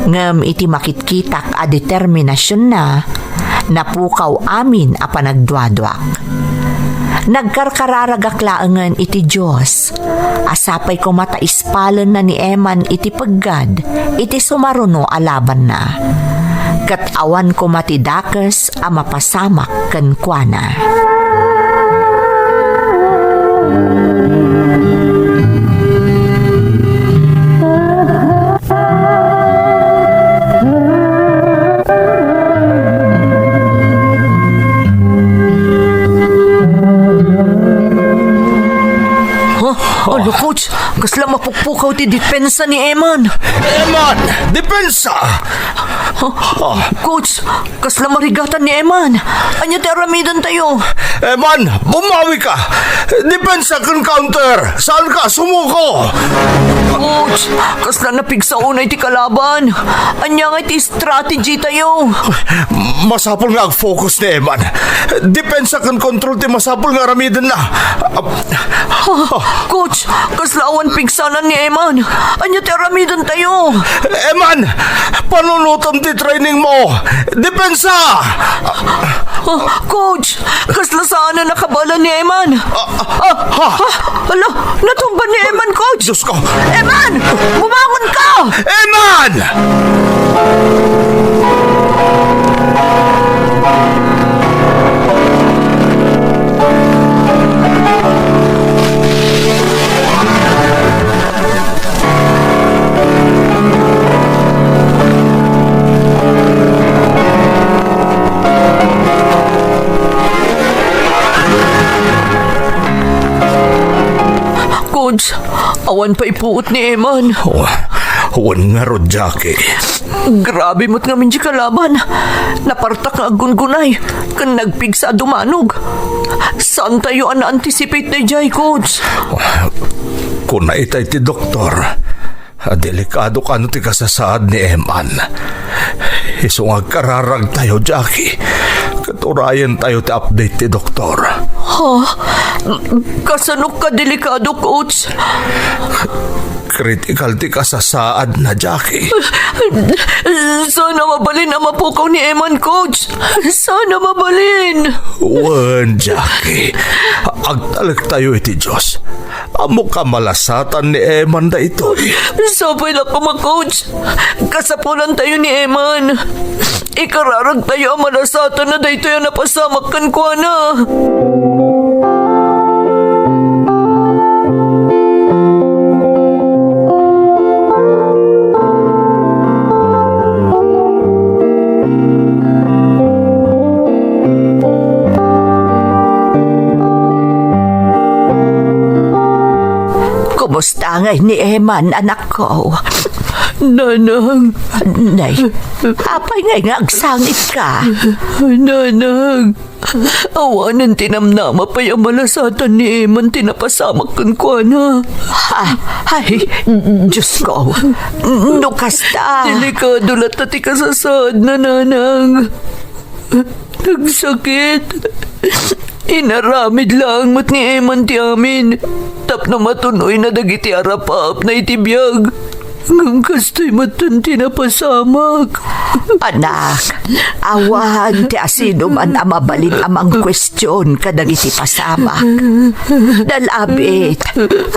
Ngem iti makitkitak a determinasionna, napukaw amin a panagduaduak. Nagkarkararagak laengen iti Dios a sapay koma ta ispalenna ni Eman iti peggad iti sumaruno a labanna, ket awan koma ti dakes a mapasamak kenkuana. Huh? Alo, Coach, kasla mapukpukaw ti depensa ni Eman. Eman, depensa! Huh? Ah. Coach, kasla marigatan ni Eman. Ania ti aramidentayo? Eman, bumawi ka! Depensa ken counter! Saan ka sumuko? Coach, kasla napigsa unay ti kalaban. Ania nga ti strategy tayo? Masapul nga ag-focus ni Eman. Depensa ken control ti masapul nga aramidenna. Ah, Coach, kasla awan pigsanan ni Eman. Ania ti aramidentayo? Eman, panunotem ti training mo. Depensa! Ah, Coach, kasla saan a nakabala ni Eman? Ah, ah, ah, hala, natumba ni Eman, Coach! Diyos ko! Eman! Bumangon ka! Eman! Coach, awan pay puot ni Eman. Oh, wen ngarud, Jackie. Grabe met ngamin ti kalaban. Napartak nga aggungunay, ken nagpigsa a dumanog. Saantayo a na-anticipate daydiay, Coach. Kuna itay ti doktor, delikado kano ti kasasaad ni Eman. Isu nga agkararagtayo, Jackie, ket urayentayo ti update ti doktor. Ha? Kasano kadelikado, Coach? Critical ti kasasaadna, Jackie. Saan a mabalin a mapukaw ni Eman, Coach. Saan a mabalin. Wen, Jackie. Agtalektayo iti Dios. Ammok a malasatan ni Eman daytoy. Sapay la koma, Coach. Kasapulantayo ni Eman. Ikararagtayo a malasatanna daytoy a napasamak kenkuana. Kumusta ngay ni Eman, anakko? Nanang. Nay, apay ngay nga agsangitka? Nanang, awanen ti namnama pay a malasatan ni Eman ti napasamak kenkuana. Ah, ay, Diyos ko. No kasta. Delikado latta ti kasasaadna, Nanang. Nagsakit. Inaramid laeng met ni Eman ti amin tapno matun-oyna dagiti arapaapna iti biag. Ngem kastoy metten ti napasamak. Anak, awan ti asinoman a mabalin a mangkuestion kadagiti pasamak. Nalabit,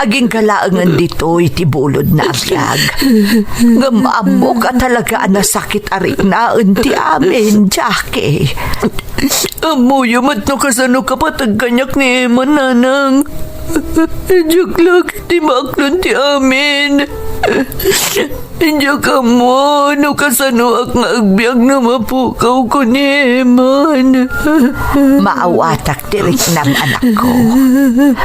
agingga laengen ditoy ti bulodna a biag. Ngem ammok a talaga a nasakit a riknaen ti amin, Jackie. Ammoyo met no kasano kapateg kaniak ni Eman, Nanang. Diak la ketdi maaklon ti amin. Diak ammo no kasanoak nga agbiag no mapukawko ni Eman. Maawatak ti riknam, anakko.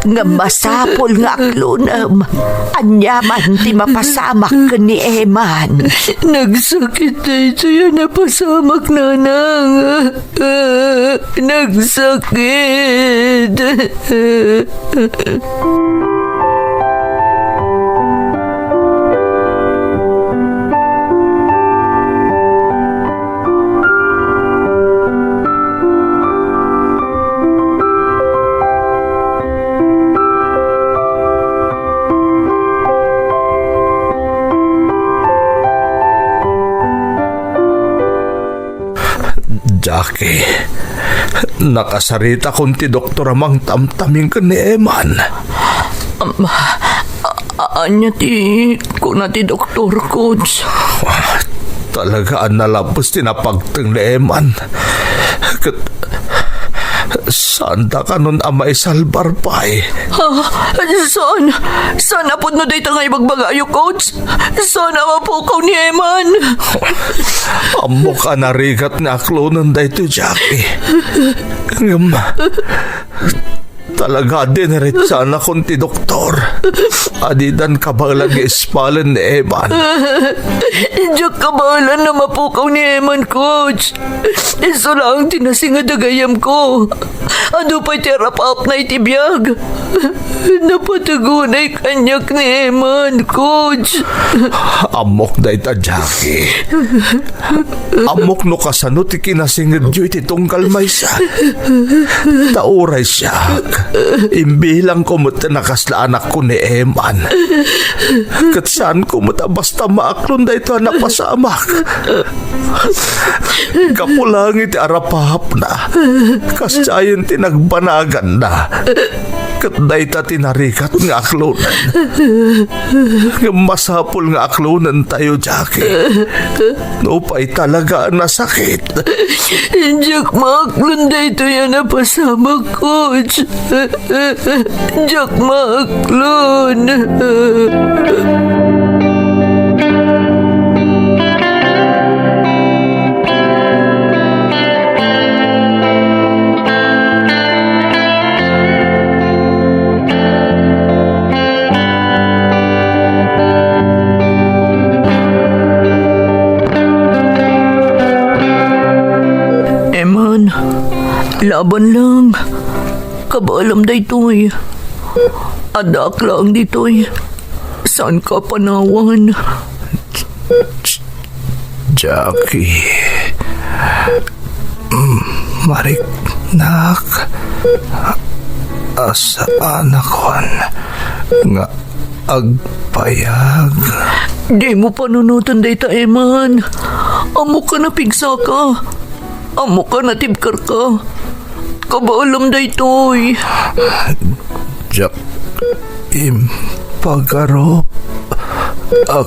Ngem masapul nga aklonem. Ania man ti mapasamak ken ni Eman. Nagsakit daytoy a napasamak, Nanang. Nagsakit. Jackie, Nakasaritakon ti doktor a mangtamtamin ken ni Eman. Am, a-, a-, ania ti kuna ti doktor, Coach? Talaga a nalabes ti napagteng ni Eman. Ket saan ta kanon a maisalbar pay? Ah, saan? Saan a pudno dayta nga ibagbagayo, Coach? Saan a mapukaw ni Eman? Ammok a narigat nga aklonen daytoy, Jackie. Ngem, talaga a diniretsanakon ti doktor a didan kabaelan nga ispalen ni Eman. Diak kabaelan a mapukaw ni Eman, Coach. Isu laeng ti nasinged a gayyemko. Adu pay ti arap-apna iti biag. Napateg unay kaniak ni Eman, Coach. Ammok dayta, Jackie. Ammok no kasano ti kinasingedyo iti tunggal maysa. Ta uray siak, imbilangko met ti nakasla anakko ni Eman. Ket saanko met a basta maaklon daytoy a napasamak. Gapu laeng iti arap-apna, kasdiayen ti nagbanaganna. Ket dayta ti narigat nga aklonen. Ngem masapul nga aklonentayo, Jackie. Nupay talaga a nasakit. Diak maaklon daytoy a napasamak, Coach. Diak maaklon. Eman, laban lang. Kabaelam daytoy. Addaak laeng ditoy. Saanka panawan. Jackie. Mm, mariknak. Asaanakon nga agpayag. Dimo panunoten dayta, Eman. Ammok a napigsaka. Ammok a natibkerka. Kabaelam daytoy. Diak impagarup a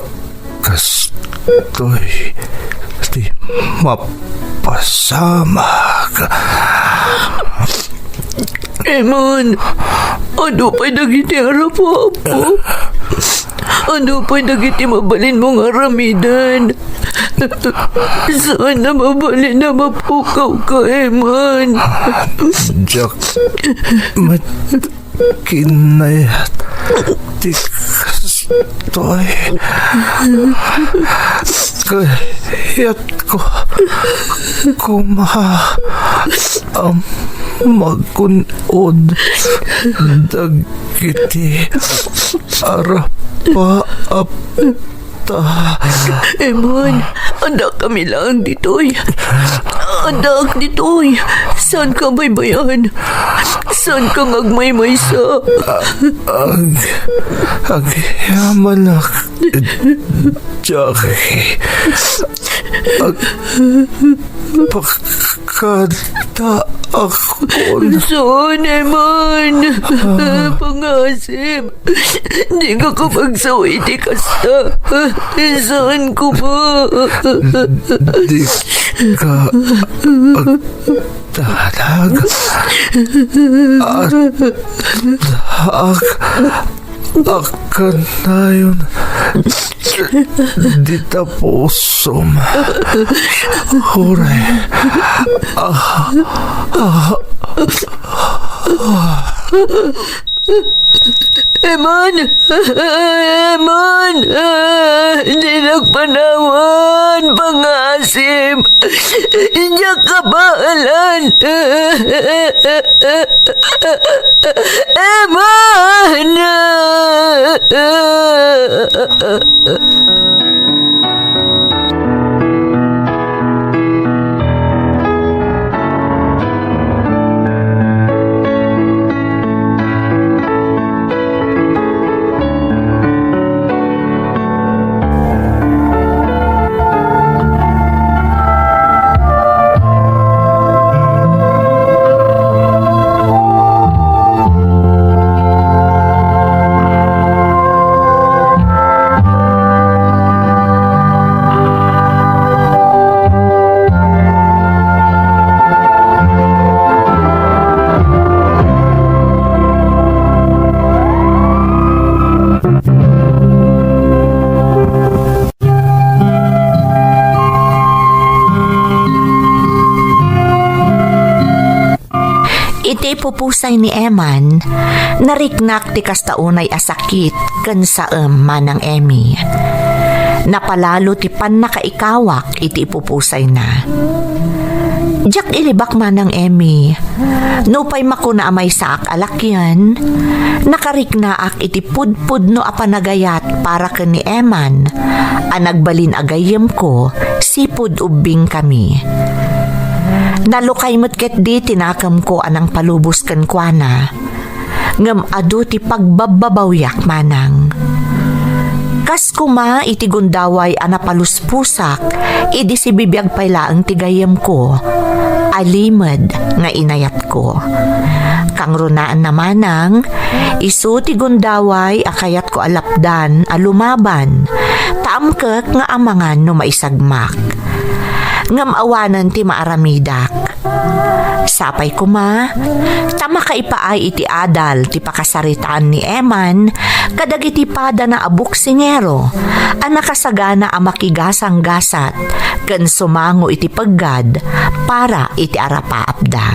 kastoy ti mapasamak. Eman, adu pay dagiti arap-apmo? Adu pay dagiti mabalinmo nga aramiden? Saan a mabalin a mapukawka, Eman. Diak met kinayat ti kastoy. Kayatko koma a magun-od dagiti arap-ap ta. Eman, adda kami laeng ditoy. Addaak ditoy. Saanka baybay-an? Saanka nga agmaymaysa? Ag-, agyamanak, Jackie. Ag-, pakadaakon. Saan, Eman? Ah. Pangasim. Dika ka pagsaw iti kasta. Saan koma? Dika agdanag. Addaak a kanayon dita pusom. Uray. Ah, ah. Eman! Eman! Dinak panawan, pangasim! Diak kabaelan! Eman! Iti ipupusay ni Eman, nariknak ti kasta unay a sakit ken saem, Manang Emmy. Napalalo ti pannakaikawak iti ipupusayna. Diak ilibak, Manang Emmy. Nupay makuna a maysaak a lakyan, nakariknaak iti pudpudno a panagayat para ken ni Eman a nagbalin a gayyemko sipud ubbingkami. Nalukay met ketdi ti nakemko a nangpalubos kenkuana. Ngem adu ti pagbabbabawiak, Manang. Kas koma iti gundaway a napaluspusak idi sibibiag pay laeng ti gayyemko, alimed nga inayatko. Kangrunaanna, Manang, isu ti gundaway a kayatko a lapdan a lumaban, ta amkek nga amangan no maisagmak. Ngem awanen ti maaramidak. Sapay koma, ta makaipaay iti adal ti pakasaritaan ni Eman kadagiti padana a boksingero a nakasagana a makigasanggasat ken sumango iti peggad para iti arapaapda.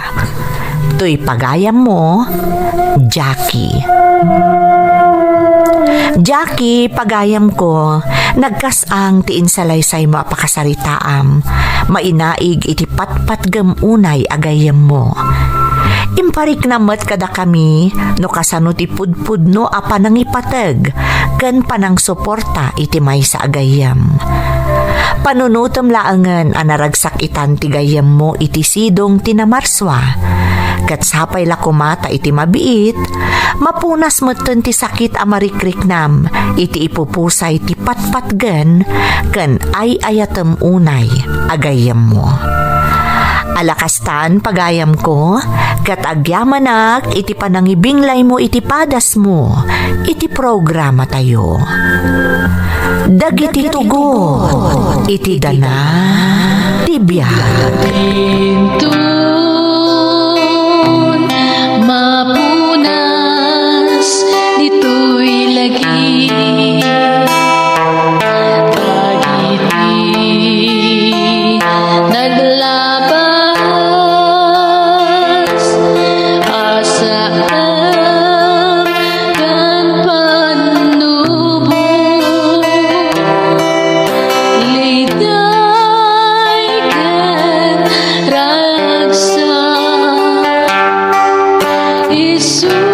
Toy pagayammo, Jackie. Jackie, pagayamko, nagkas-ang ti insalaysaymo a pakasaritaam, mainaig iti patpatgem unay a gayyemmo. Impariknam met kadakami no kasano ti pudpudno a panangipateg ken panangsuporta iti maysa a gayyem. Panunotem laengen a naragsak itan ti gayyemmo iti sidong ti Namarsua. Ket sapay la koma ta iti mabiit, mapunas metten ti sakit a marikriknam iti ipupusay ti patpatgen ken ay-ayatem unay a gayyemmo. Alakastan, pagayamko, ket agyamanak iti panangibinglaymo iti padasmo iti programatayo. Dagiti tugot iti dana ti biag. Inton mapunas ditoy lagi, dagiti naglabas a saan ken pannubo, liday ken ragsak, isu